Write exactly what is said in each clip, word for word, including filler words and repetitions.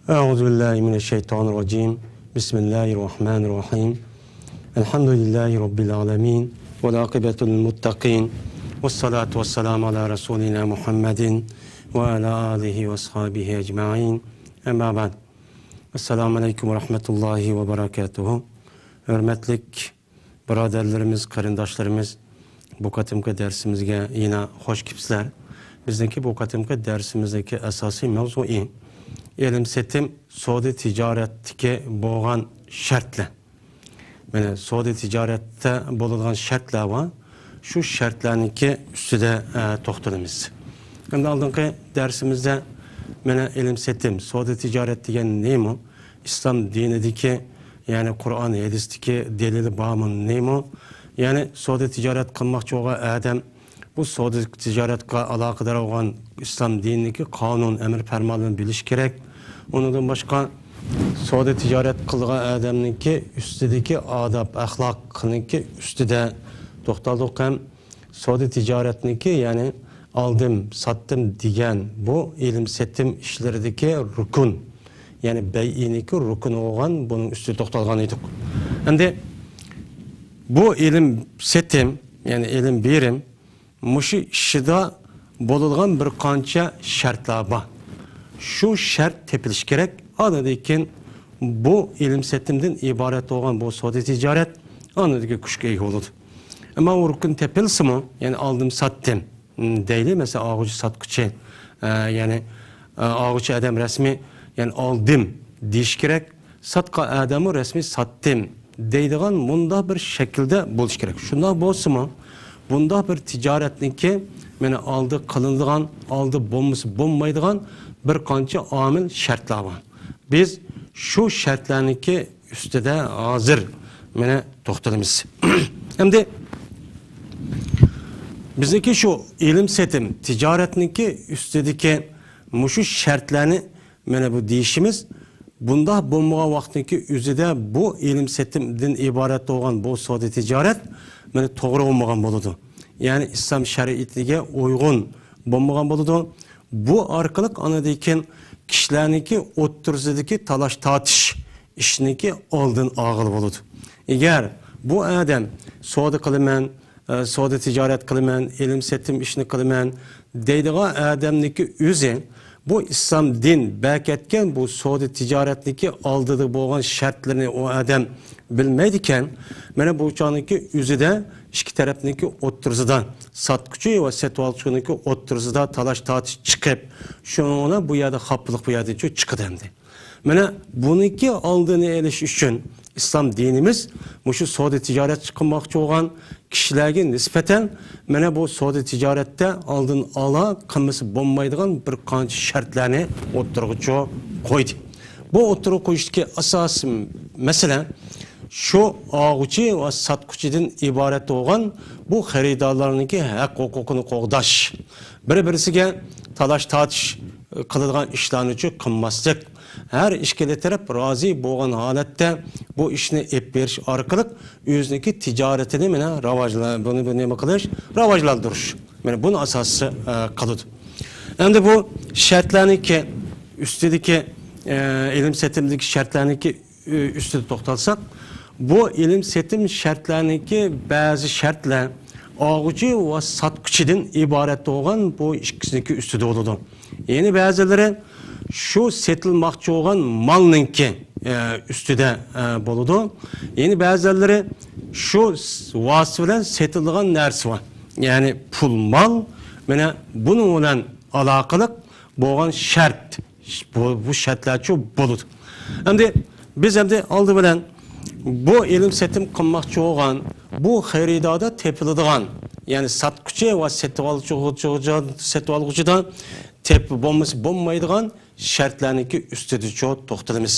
أعوذ بالله من الشيطان الرجيم. بسم الله الرحمن الرحيم. الحمد لله رب العالمين. والعاقبة للمتقين. والصلاة والسلام على رسولنا محمد وعلى آله وأصحابه أجمعين. أما بعد. السلام عليكم ورحمة الله وبركاته. Hörmətlik بۇرادەرلىرىمىز، قېرىنداشلىرىمىز، بۇ قېتىمقى دەرسىمىزگە يەنە خوش كېلىپسىلەر. بىزنىڭكى بۇ قېتىمقى دەرسىمىزدىكى ئاساسىي مەۋزۇيى ئېلىم-سېتىم، سودا-تىجارەتتىكى بولغان شەرتلەر. مانا سودا-تىجارەتتە بولىدىغان شەرتلەر بار. شۇ شەرتلەرنىڭكى ئۈستىدە، ئە، توختىلىمىز. ئەمدى ئالدىنقى دەرسىمىزدە مانا ئېلىم-سېتىم، سودا-تىجارەت دېگەن نېمە؟ ئىسلام دىنىدىكى، يەنى قۇرئان، ھەدىستىكى دەلىلى بارمۇ، نېمە؟ يەنى سودا تىجارەت قىلماقچى بولغان ئادەم بۇ سودا تىجارەتكە ئالاقىدار بولغان ئىسلام دىنىدىكى قانۇن، ئەمر پەرمانلىرىنى بىلىشى كېرەك. ئۇنىڭدىن باشقا سودا تىجارەت قىلغان ئادەمنىڭكى ئۈستىدىكى ئاداب، ئەخلاقنىڭكى ئۈستىدە توختالدۇق ھەم سودا تىجارەتنىڭكى، يەنى ئالدىم، ساتتىم دېگەن بۇ ئېلىم سېتىم ئىشلىرىدىكى رۇكۇن، يەنى بەيئىنىڭكى رۇكۇنى بولغان بۇنىڭ ئۈستىدە توختالغان ئىدۇق. ئەمدى بۇ ئېلىم سېتىم، يەنى ئېلىم بېرىم، مۇشۇ ئىشىدا بولىدىغان بىر قانچە شەرتلەر بار. شۇ شەرت تېپىلىشى كېرەك. ئاندىن كېيىن بۇ ئېلىم سېتىمدىن ئىبارەت بولغان بۇ سودا تىجارەت ئاندىن كېيىن كۈچكە ئىگە بولىدۇ. ئەمما ئۇ رۇكۇن تېپىلسىمۇ، يەنى ئالدىم ساتتىم، م، دەيلى، مەسىلەن، ئالغۇچى ساتقۇچى، ئە، يەنى، ئە، ئالغۇچى ئادەم رەسمىي، يەنى ئالدىم دېيىش كېرەك، ساتقان ئادەممۇ رەسمىي ساتتىم دەيدىغان مۇنداق بىر شەكىلدە بولۇشى كېرەك. شۇنداق بولسىمۇ، بۇنداق بىر تىجارەتنىڭكى، مانا، ئالدى قىلىنىدىغان، ئالدى بولمىسا بولمايدىغان بىر قانچە ئامىل، شەرتلەر بار. بىز شۇ شەرتلەرنىڭكى ئۈستىدە ھازىر، مانا، توختىلىمىز. ئەمدى بىزنىڭكى شۇ ئېلىم سېتىم تىجارەتنىڭكى ئۈستىدىكى مۇشۇ شەرتلەرنى، مانا، بۇ دېيىشىمىز، بۇنداق بولمىغان ۋاقىتنىڭكى ئۆزىدە بۇ ئېلىم سېتىمدىن ئىبارەت بولغان بۇ سودا تىجارەت، مانا، توغرا بولمىغان بولىدۇ. يەنى ئىسلام شەرىئىتىگە ئۇيغۇن بولمىغان بولىدۇ. بۇ ئارقىلىق ئاندىن كېيىن كىشىلەرنىڭكى ئوتتۇرىسىدىكى تالاش-تارتىش ئىشنىڭكى ئالدىنى ئالغىلى بولىدۇ. ئەگەر بۇ ئادەم سودا قىلىمەن، ئە، سودا تىجارەت قىلىمەن، ئېلىم سېتىم ئىشىنى قىلىمەن دەيدىغان ئادەمنىڭكى ئۆزى بۇ ئىسلام دىن بەركەتكەن بۇ سودا تىجارەتنىڭكى ئالدىدا بولغان شەرتلىرىنى ئۇ ئادەم بىلمەيدىكەن، مانا بۇ چاغنىڭكى ئۆزىدە ئىككى تەرەپنىڭكى ئوتتۇرىسىدا، ساتقۇچى ۋە سېتىۋالغۇچىنىڭكى ئوتتۇرىسىدا تالاش-تارتىش چىقىپ، شۇنىڭ بىلەن بۇ يەردە خاپىلىق بۇ يەردىن چىقىدۇ ئەمدى. مانا بۇنىڭكى ئالدىنى ئېلىش ئۈچۈن ئىسلام دىنىمىز مۇشۇ سودا تىجارەت قىلماقچى بولغان كىشىلەرگە نىسبەتەن مانا بۇ سودا تىجارەتتە ئالدىن ئالا قىلمىسا بولمايدىغان بىر قانچە شەرتلەرنى ئوتتۇرىغا چو-، قويدى. بۇ ئوتتۇرىغا قويۇشتىكى ئاساسىي مەسىلە شۇ ئالغۇچى ۋە ساتقۇچىدىن ئىبارەت بولغان بۇ خېرىدارلارنىڭكى ھەق ھوقۇقىنى قوغداش، بىر-بىرسىگە تالاش-تارتىش قىلىدىغان ئىشلارنىچۇ قىلماسلىق، ھەر ئىككىلا تەرەپ رازى بولغان ھالەتتە بۇ ئىشنى ئېلىپ بېرىش ئارقىلىق ئۆزىنىڭكى تىجارىتىنى مانا راۋاجلا-، بۇنى، بۇنى نېمە قىلىش، راۋاجلاندۇرۇش. مانا بۇنى ئاساسى، ئە، قىلىدۇ. ئەمدى بۇ شەرتلەرنىڭكى ئۈستىدىكى، ئە، ئېلىم سېتىمدىكى شەرتلەرنىڭكى ئۈ-، ئۈستىدە توختالساق، بۇ ئېلىم سېتىم شەرتلەرنىڭكى بەزى شەرتلەر ئالغۇچى ۋە ساتقۇچىدىن ئىبارەت بولغان بۇ ئىككىسىنىڭكى ئۈستىدە بولىدۇ. يەنە بەزىلىرى شۇ سېتىلماقچى بولغان مالنىڭكى، ئە، ئۈستىدە، ئە، بولىدۇ. يەنە بەزىلىرى شۇ س-، ۋاسىتە بىلەن سېتىلىدىغان نەرسە بار. يەنى پۇل، مال، مانا بۇنىڭ بىلەن ئالاقىلىق بولغان شەرت، بۇ، بۇ شەرتلەرچۇ بولىدۇ. ئەمدى بىز ئەمدى ئالدى بىلەن بۇ ئېلىم سېتىم قىلماقچى بولغان بۇ خېرىداردا تېپىلىدىغان، يەنى ساتقۇچى ۋە سېتىۋالغۇچى، سېتىۋالغۇچىدا تېپىپ بولمىسا بولمايدىغان شەرتلەرنىڭكى ئۈستىدىچۇ توختىلىمىز.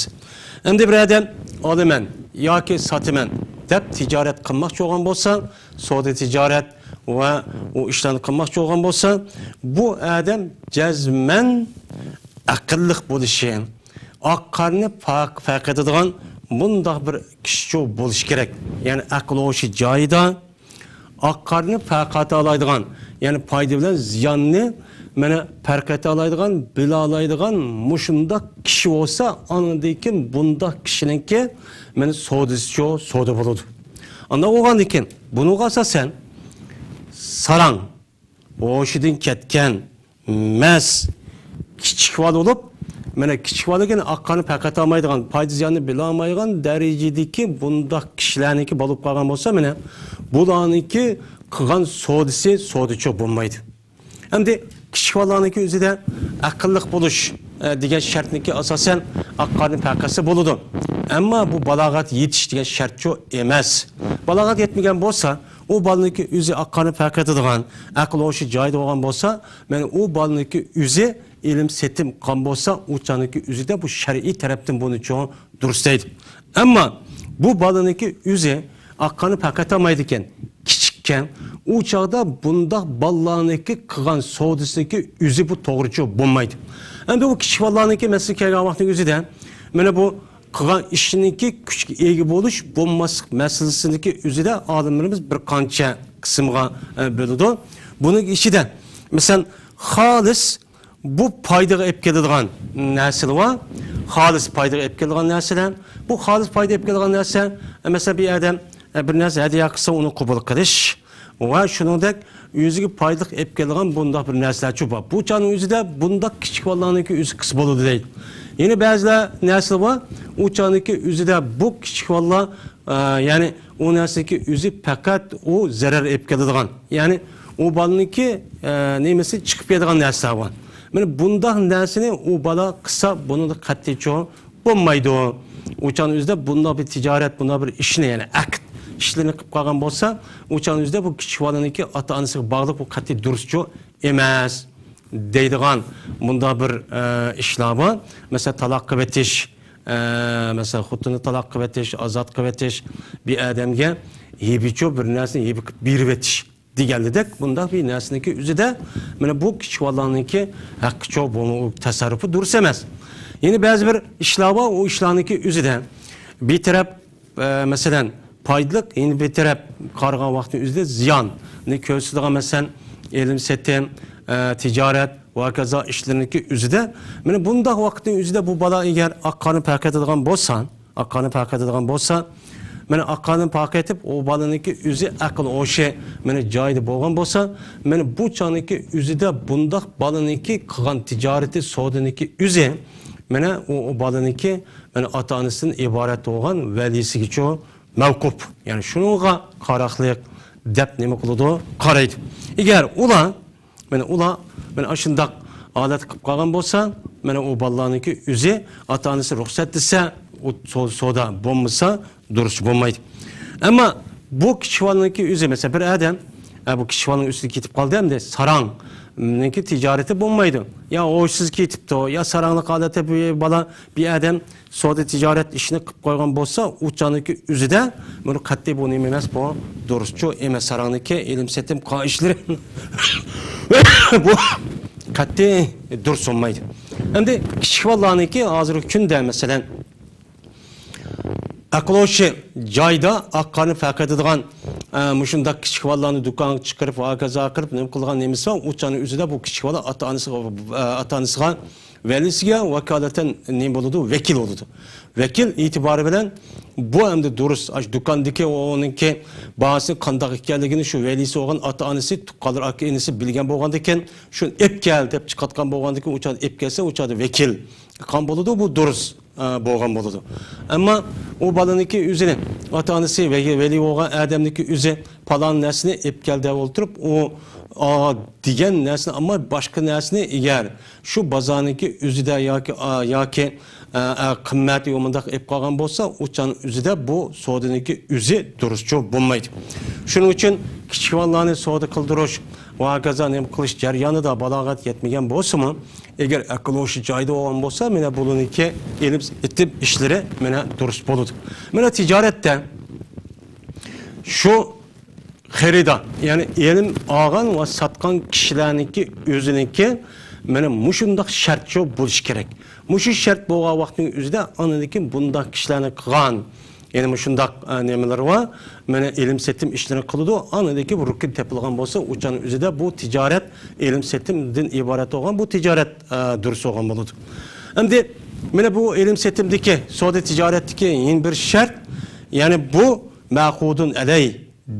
ئەمدى بىر ئادەم ئالىمەن ياكى ساتىمەن دەپ تىجارەت قىلماقچى بولغان بولسا، سودا تىجارەت ۋە ئۇ ئىشلارنى قىلماقچى بولغان بولسا، بۇ ئادەم جەزمەن ئەقىللىق بولۇشى، ئاق قارنى پاق-، پەرق ئېتىدىغان مۇنداق بىر كىشىچۇ بولۇشى كېرەك. يەنى ئەقىل ھوشى جايىدا، ئاق قارنى پەرق ئېتالايدىغان، يەنى پايدا بىلەن زىياننى مانا پەرق ئېتالايدىغان، بىلالايدىغان مۇشۇنداق كىشى بولسا، ئاندىن كېيىن بۇنداق كىشىنىڭكى مانا سودىسىچۇ سودا بولىدۇ. ئانداق بولغاندىن كېيىن بۇنىڭغا ئاساسەن ساراڭ، ھوشىدىن كەتكەن، مەس، كىچىك بالا بولۇپ، مانا كىچىك بالىگىنە ئاق قارنى پەرق ئېتالمايدىغان، پايدا زىياننى بىلالمايدىغان دەرىجىدىكى بۇنداق كىشىلەرنىڭكى بولۇپ قالغان بولسا، مانا بۇلارنىڭكى قىلغان سودىسى سودىچۇ بولمايدۇ. ئەمدى كىچىك بالىلارنىڭكى ئۆزىدە ئەقىللىق بولۇش، ئە، دېگەن شەرتنىڭكى ئاساسەن ئاق قارنى پەرق ئەتسە بولىدۇ. ئەمما بۇ بالاغەت يېتىش دېگەن شەرتچۇ ئەمەس. بالاغەت يەتمىگەن بولسا، ئۇ بالىنىڭكى ئۆزى ئاق قارنى پەرق ئېتىدىغان، ئەقىل ھوشى جايىدا بولغان بولسا، مانا ئۇ بالىنىڭكى ئۆزى ئېلىم سېتىم قىلغان بولسا، ئۇ چاغنىڭكى ئۆزىدە بۇ شەرئىي تەرەپتىن بۇنى چوڭ دۇرۇس دەيدۇ. ئەمما بۇ بالىنىڭكى ئۆزى ئاق قارنى پەرق ئېتالمايدىكەن، كىچىككەن، ئۇ چاغدا بۇنداق بالىلارنىڭكى قىلغان سودىسىنىڭكى ئۆزى بۇ توغرىچۇ بولمايدۇ. ئەمدى بۇ كىچىك بالىلارنىڭكى مەسىلىگە كەلگەن ۋاقىتنىڭ ئۆزىدە، مانا بۇ قىلغان ئىشىنىڭكى كۈچكە ئىگە بولۇش، بولماسلىق مەسىلىسىنىڭكى ئۆزىدە ئالىملىرىمىز بىر قانچە قىسىمغا، ئە، بۆلىدۇ. بۇنىڭ ئىچىدە، مەسىلەن، خالىس بۇ پايدىغا ئېلىپ كېلىدىغان نەرسىلەر بار. خالىس پايدىغا ئېلىپ كېلىدىغان نەرسىلەر. بۇ خالىس پايدا ئېلىپ كېلىدىغان نەرسە، ئە، مەسىلەن، بىر ئادەم، ئە، بىر نەرسە ھەدىيە قىلسا، ئۇنى قوبۇل قىلىش ۋە شۇنىڭدەك ئۆزىگە پايدىلىق ئېلىپ كېلىدىغان بۇنداق بىر نەرسىلەرچۇ بار. بۇ چاغنىڭ ئۆزىدە بۇنداق كىچىك بالىلارنىڭكى ئۆزى قىلسا بولىدۇ دەيدۇ. يەنە بەزىلەر نەرسىلەر بار، ئۇ چاغنىڭكى ئۆزىدە بۇ كىچىك بالىلار، ئە، يەنى ئۇ نەرسىنىڭكى ئۆزى پەقەت ئۇ زەرەر ئېلىپ كېلىدىغان، يەنى ئۇ بالىنىڭكى، ئە، نېمىسى چىقىپ كېتىدىغان نەرسىلەر بار. مانا بۇنداق نەرسىنى ئۇ بالا قىلسا، بۇنىڭدا قەتئىيچۇ بولمايدۇ. ئۇ چاغنىڭ ئۆزىدە بۇنداق بىر تىجارەت، بۇنداق بىر ئىشنى، يەنى ئەقىد ئىشلىرىنى قىلىپ قالغان بولسا، ئۇ چاغنىڭ ئۆزىدە بۇ كىچىك بالىنىڭكى ئاتا-ئانىسىغا باغلىق، بۇ قەتئىي دۇرۇسچۇ ئەمەس دەيدىغان مۇنداق بىر، ئە، ئىشلار بار. مەسىلەن، تالاق قىلىۋېتىش، ئە، مەسىلەن، خوتۇننى تالاق قىلىۋېتىش، ئازاد قىلىۋېتىش، بىر ئادەمگە ھېبىچۇ بىر نەرسىنى ھېبە قىلىپ بېرىۋېتىش دېگەنلىدەك، بۇنداق بىر نەرسىنىڭكى ئۆزىدە، مانا بۇ كىچىك بالىلارنىڭكى ھەققىچۇ، بۇ تەسەررۇپى دۇرۇس ئەمەس. يەنە بەزى بىر ئىشلار بار، ئۇ ئىشلارنىڭكى ئۆزىدە بىر تەرەپ، ئە، مەسىلەن، پايدىلىق، يەنە بىر تەرەپ قارىغان ۋاقىتنىڭ ئۆزىدە زىياننى كۆرسىتىدىغان، مەسىلەن، ئېلىم سېتىم، ئە، تىجارەت ۋە ھاكازا ئىشلىرىنىڭكى ئۆزىدە، مانا بۇنداق ۋاقىتنىڭ ئۆزىدە بۇ بالا ئەگەر ئاق قارنى پەرق ئېتىدىغان بولسا، ئاق قارنى پەرق ئېتىدىغان بولسا، مانا ئاق قارنى پەرق ئېتىپ، ئۇ بالىنىڭكى ئۆزى ئەقىل ھوشى مانا جايىدا بولغان بولسا، مانا بۇ چاغنىڭكى ئۆزىدە بۇنداق بالىنىڭكى قىلغان تىجارىتى، سودىنىڭكى ئۆزى، مانا ئۇ، ئۇ بالىنىڭكى مانا ئاتا-ئانىسىدىن ئىبارەت بولغان ۋەلىسىگىچۇ مەۋقۇپ، يەنى شۇنىڭغا قاراقلىق دەپ نېمە قىلىدۇ؟ قارايدۇ. ئەگەر ئۇلار مانا ئۇلار مانا ئاشۇنداق ھالەت قىلىپ قالغان بولسا، مانا ئۇ بالىلارنىڭكى ئۆزى ئاتا-ئانىسى رۇخسەت دېسە، ئۇ سو-، سودا بولمىسا، دۇرۇس بولمايدۇ. ئەمما بۇ كىچىك بالىنىڭكى ئۆزى، مەسىلەن، بىر ئادەم، ئە، بۇ كىچىك بالىنىڭ ئۈستىگە كېتىپ قالدى، ئەمدى ساراڭنىڭكى تىجارىتى بولمايدۇ. يا ھوشسىز كېتىپتۇ، يا ساراڭلىق ھالەتتە بۇ بالا، بىر ئادەم سودا تىجارەت ئىشىنى قىلىپ قويغان بولسا، ئۇ چاغنىڭكى ئۆزىدە بۇنى قەتئىي بۇ نېمە ئەمەس، بۇ دۇرۇسچۇ ئەمەس، ساراڭنىڭكى ئېلىم سېتىم قىلغان ئىشلىرى بۇ قەتئىي دۇرۇس بولمايدۇ. ئەمدى كىچىك بالىلارنىڭكى ھازىرقى كۈندە، مەسىلەن، ئەقىل ھوشى جايدا ئاق قارنى پەرق ئېتىدىغان، ئە، مۇشۇنداق كىچىك بالىلارنى دۇكانغا چىقىرىپ، ھاكازا قىلىپ، نېمە قىلغان نېمىسى بار، ئۇ چاغنىڭ ئۆزىدە بۇ كىچىك بالا ئاتا-ئانىسىغا، ئە، ئاتا-ئانىسىغا ۋەلىسىگە ۋاكالىتەن نېمە بولىدۇ؟ ۋەكىل بولىدۇ. ۋەكىل ئېتىبارى بىلەن بۇ ئەمدى دۇرۇس، ئاشۇ دۇكاندىكى ئۇنىڭكى باھاسى قانداق ئىكەنلىكىنى شۇ ۋەلىسى بولغان ئاتا-ئانىسى، تۇغقانلىرى، ئاكا-ئىنىسى بىلگەن بولغاندىكىن، شۇنى ئېپ كەل دەپ چىقارتقان بولغاندىكىن، ئۇ چاغدا ئېپ كەلسە، ئۇ چاغدا ۋەكىل قان بولىدۇ، بۇ دۇرۇس، ئە، بولغان بولىدۇ. ئەمما ئۇ بالىنىڭكى ئۆزىنى، ئاتا-ئانىسى ۋە ۋەلى بولغان ئادەمنىڭكى ئۆزى پالان نەرسىنى ئېپ كەل دەپ ئولتۇرۇپ، ئۇ، ئا، دېگەن نەرسىنى، ئەمما باشقا نەرسىنى ئەگەر شۇ بازارنىڭكى ئۆزىدە ياكى، ئا، ياكى، ئە، ئە، قىممەتى يوق مۇنداق ئېلىپ قالغان بولسا، ئۇ چاغنىڭ ئۆزىدە بۇ سودىنىڭكى ئۆزى دۇرۇسچۇ بولمايدۇ. شۇنىڭ ئۈچۈن كىچىك بالىلارنى سودا قىلدۇرۇش ۋە ھاكازا نېمە قىلىش جەريانىدا بالاغەت يەتمىگەن بولسىمۇ، ئەگەر ئەقىل ھوشى جايىدا بولغان بولسا، مانا بۇلارنىڭكى ئېلىم سېتىم ئىشلىرى مانا دۇرۇس بولىدۇ. مانا تىجارەتتە شۇ خېرىدار، يەنى ئېلىم ئالغان ۋە ساتقان كىشىلەرنىڭكى ئۆزىنىڭكى مانا مۇشۇنداق شەرتچۇ بولۇشى كېرەك. مۇشۇ شەرت بولغان ۋاقىتنىڭ ئۆزىدە ئاندىن كېيىن بۇنداق كىشىلەرنىڭ قىلغان يەنە مۇشۇنداق، ئە، نېمىلىرى بار. مانا ئېلىم-سېتىم ئىشلىرىنى قىلىدۇ. ئاندىن كېيىن بۇ رۇكۇن تېپىلغان بولسا، ئۇ چاغنىڭ ئۆزىدە بۇ تىجارەت، ئېلىم-سېتىمدىن ئىبارەت بولغان بۇ تىجارەت، ئە، دۇرۇس بولغان بولىدۇ. ئەمدى مانا بۇ ئېلىم-سېتىمدىكى، سودا تىجارەتتىكى يەنە بىر شەرت، يەنى بۇ مەقۇدۇن ئەلەي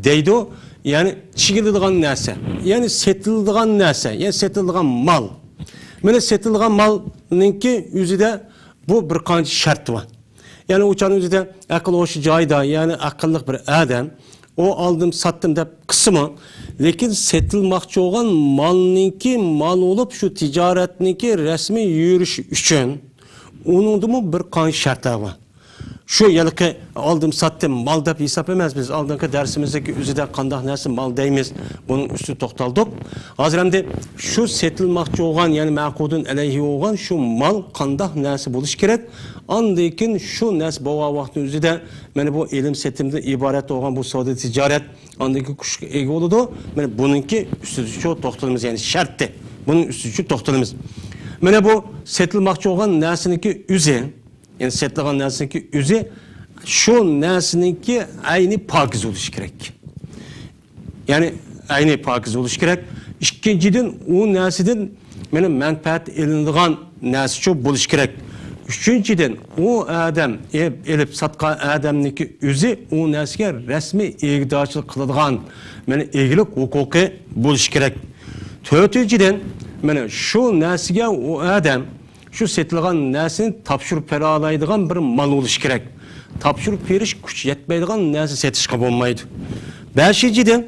دەيدۇ، يەنى چىگىلىدىغان نەرسە، يەنى سېتىلىدىغان نەرسە، يەنى سېتىلىدىغان مال. مانا سېتىلىدىغان مالنىڭكى ئۆزىدە بۇ بىر قانچە شەرت بار. يەنى ئۇ چاغنىڭ ئۆزىدە ئەقىل ھوشى جايىدا، يەنى ئەقىللىق بىر ئادەم، ئۇ ئالدىم ساتتىم دەپ قىلسىمۇ، لېكىن سېتىلماقچى بولغان مالنىڭكى مال بولۇپ، شۇ تىجارەتنىڭكى رەسمىي يۈرۈشى ئۈچۈن ئۇنىڭدىمۇ بىر قانچە شەرتلەر بار. شۇ ھېلىقى ئالدىم ساتتىم مال دەپ ھېساب ئەمەس، بىز ئالدىنقى دەرسىمىزدىكى ئۆزىدە قانداق نەرسە مال دەيمىز، بۇنىڭ ئۈستىدە توختالدۇق. ھازىر ئەمدى شۇ سېتىلماقچى بولغان، يەنى مەقۇدۇن ئەلەيھى بولغان شۇ مال قانداق نەرسە بولۇشى كېرەك؟ ئاندىن كېيىن شۇ نەرسە بولغان ۋاقىتنىڭ ئۆزىدە مانا بۇ ئېلىم-سېتىمدىن ئىبارەت بولغان بۇ سودا تىجارەت ئاندىن كېيىن كۈچكە ئىگە بولىدۇ. مانا بۇنىڭكى ئۈستىدە شۇ توختىلىمىز، يەنى شەرتى. بۇنىڭ ئۈستىدە شۇ توختىلىمىز. مانا بۇ سېتىلماقچى بولغان نەرسىنىڭكى ئۆزى، يەنى سېتىلغان نەرسىنىڭكى ئۆزى شۇ نەرسىنىڭكى ئەينى پاكىز بولۇشى كېرەك. يەنى ئەينى پاكىز بولۇشى كېرەك. ئىككىنچىدىن، ئۇ نەرسىدىن مانا مەنپەئەت ئېلىنىدىغان نەرسىچۇ بولۇشى كېرەك. ئۈچىنچىدىن، ئۇ ئادەم ئېلىپ، ئېلىپ ساتقان ئادەمنىڭكى ئۆزى ئۇ نەرسىگە رەسمىي ئىگىدارچىلىق قىلىدىغان، مانا ئىگىلىك ھوقۇقى بولۇشى كېرەك. تۆتىنچىدىن، مانا شۇ نەرسىگە ئۇ ئادەم شۇ سېتىلغان نەرسىنى تاپشۇرۇپ بېرەلەيدىغان بىر مال بولۇشى كېرەك. تاپشۇرۇپ بېرىش كۈچ يەتمەيدىغان نەرسە سېتىشقا بولمايدۇ. بەشىنچىدىن،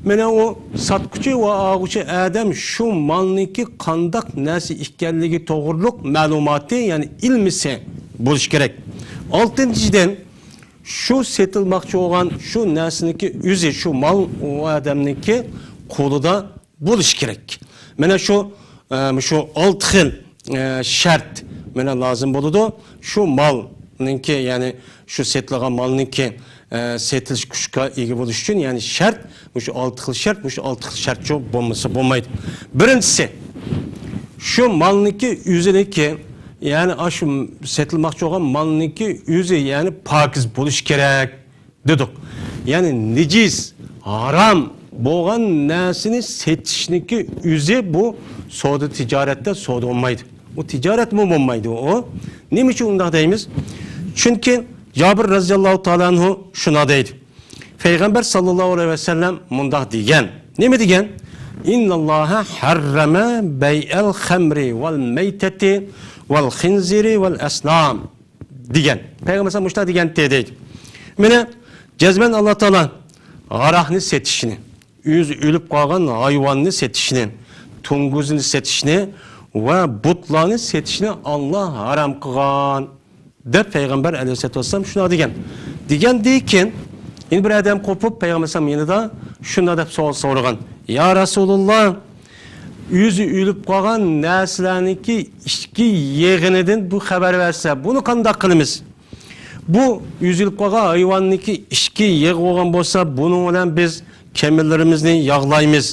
مانا ئۇ ساتقۇچى ۋە ئالغۇچى ئادەم شۇ مالنىڭكى قانداق نەرسە ئىكەنلىكى توغرۇلۇق مەلۇماتى، يەنى ئىلمىسى بولۇشى كېرەك. ئالتىنچىدىن، شۇ سېتىلماقچى بولغان شۇ نەرسىنىڭكى ئۆزى، شۇ مال ئۇ ئادەمنىڭكى قولىدا بولۇشى كېرەك. مانا شۇ، ئە، شۇ ئالتە خىل، ئە، شەرت مانا لازىم بولىدۇ. شۇ مالنىڭكى، يەنى شۇ سېتىلغان مالنىڭكى، ئە، سېتىلىش كۈچكە ئىگە بولۇش ئۈچۈن، يەنى شەرت، مۇشۇ ئالتە خىل شەرت، مۇشۇ ئالتە خىل شەرتچۇ بولمىسا بولمايدۇ. بىرىنچىسى، شۇ مالنىڭكى ئۆزىنىڭكى، يەنى ئاشۇ سېتىلماقچى بولغان مالنىڭكى ئۆزى، يەنى پاكىز بولۇشى كېرەك. دېدۇق. يەنى نىجىس، ھارام بولغان نەرسىنى سېتىشنىڭكى ئۆزى بۇ سودا تىجارەتتە سودا بولمايدۇ. ئۇ تىجارەتمۇ بولمايدۇ ئۇ. نېمە ئۈچۈن ئۇنداق دەيمىز؟ چۈنكى جابىر رەزىياللاھۇ تائالا ئەنھۇ شۇنداق دەيدۇ. پەيغەمبەر ساللاللاھۇ ئەلەيھى ۋەسەللەم مۇنداق دېگەن. نېمە دېگەن؟ «إن الله حرم بيع الخمر والميتة والخنزير والأصنام» دېگەن. پەيغەمبەر مۇشۇنداق دېگەنتى دەيدۇ. مانا جەزمەن ئاللا تائالا ھاراقنى سېتىشنى، ئۆزى ئۆلۈپ قالغان ھايۋاننى سېتىشنى، توڭگۇزنى سېتىشنى ۋە بۇتلارنى سېتىشنى ئاللا ھارام قىلغان، دەپ پەيغەمبەر ئەلەيھىسسالاتۇ ۋەسسالام شۇنداق دېگەن. دېگەندىن كېيىن يەنە بىر ئادەم قوپۇپ پەيغەمبەر ئەلەيھىسسالام يېنىدا شۇنداق دەپ سوئال سورىغان. يا رەسۇلۇللا، ئۆزى ئۆلۈپ قالغان نەرسىلەرنىڭكى ئىچكى يېغىنىدىن بۇ خەۋەر بەرسە، بۇنى قانداق قىلىمىز؟ بۇ ئۆزى ئۆلۈپ قالغان ھايۋاننىڭكى ئىچكى يېغى بولغان بولسا، بۇنىڭ بىلەن بىز كېمىلىرىمىزنى ياغلايمىز،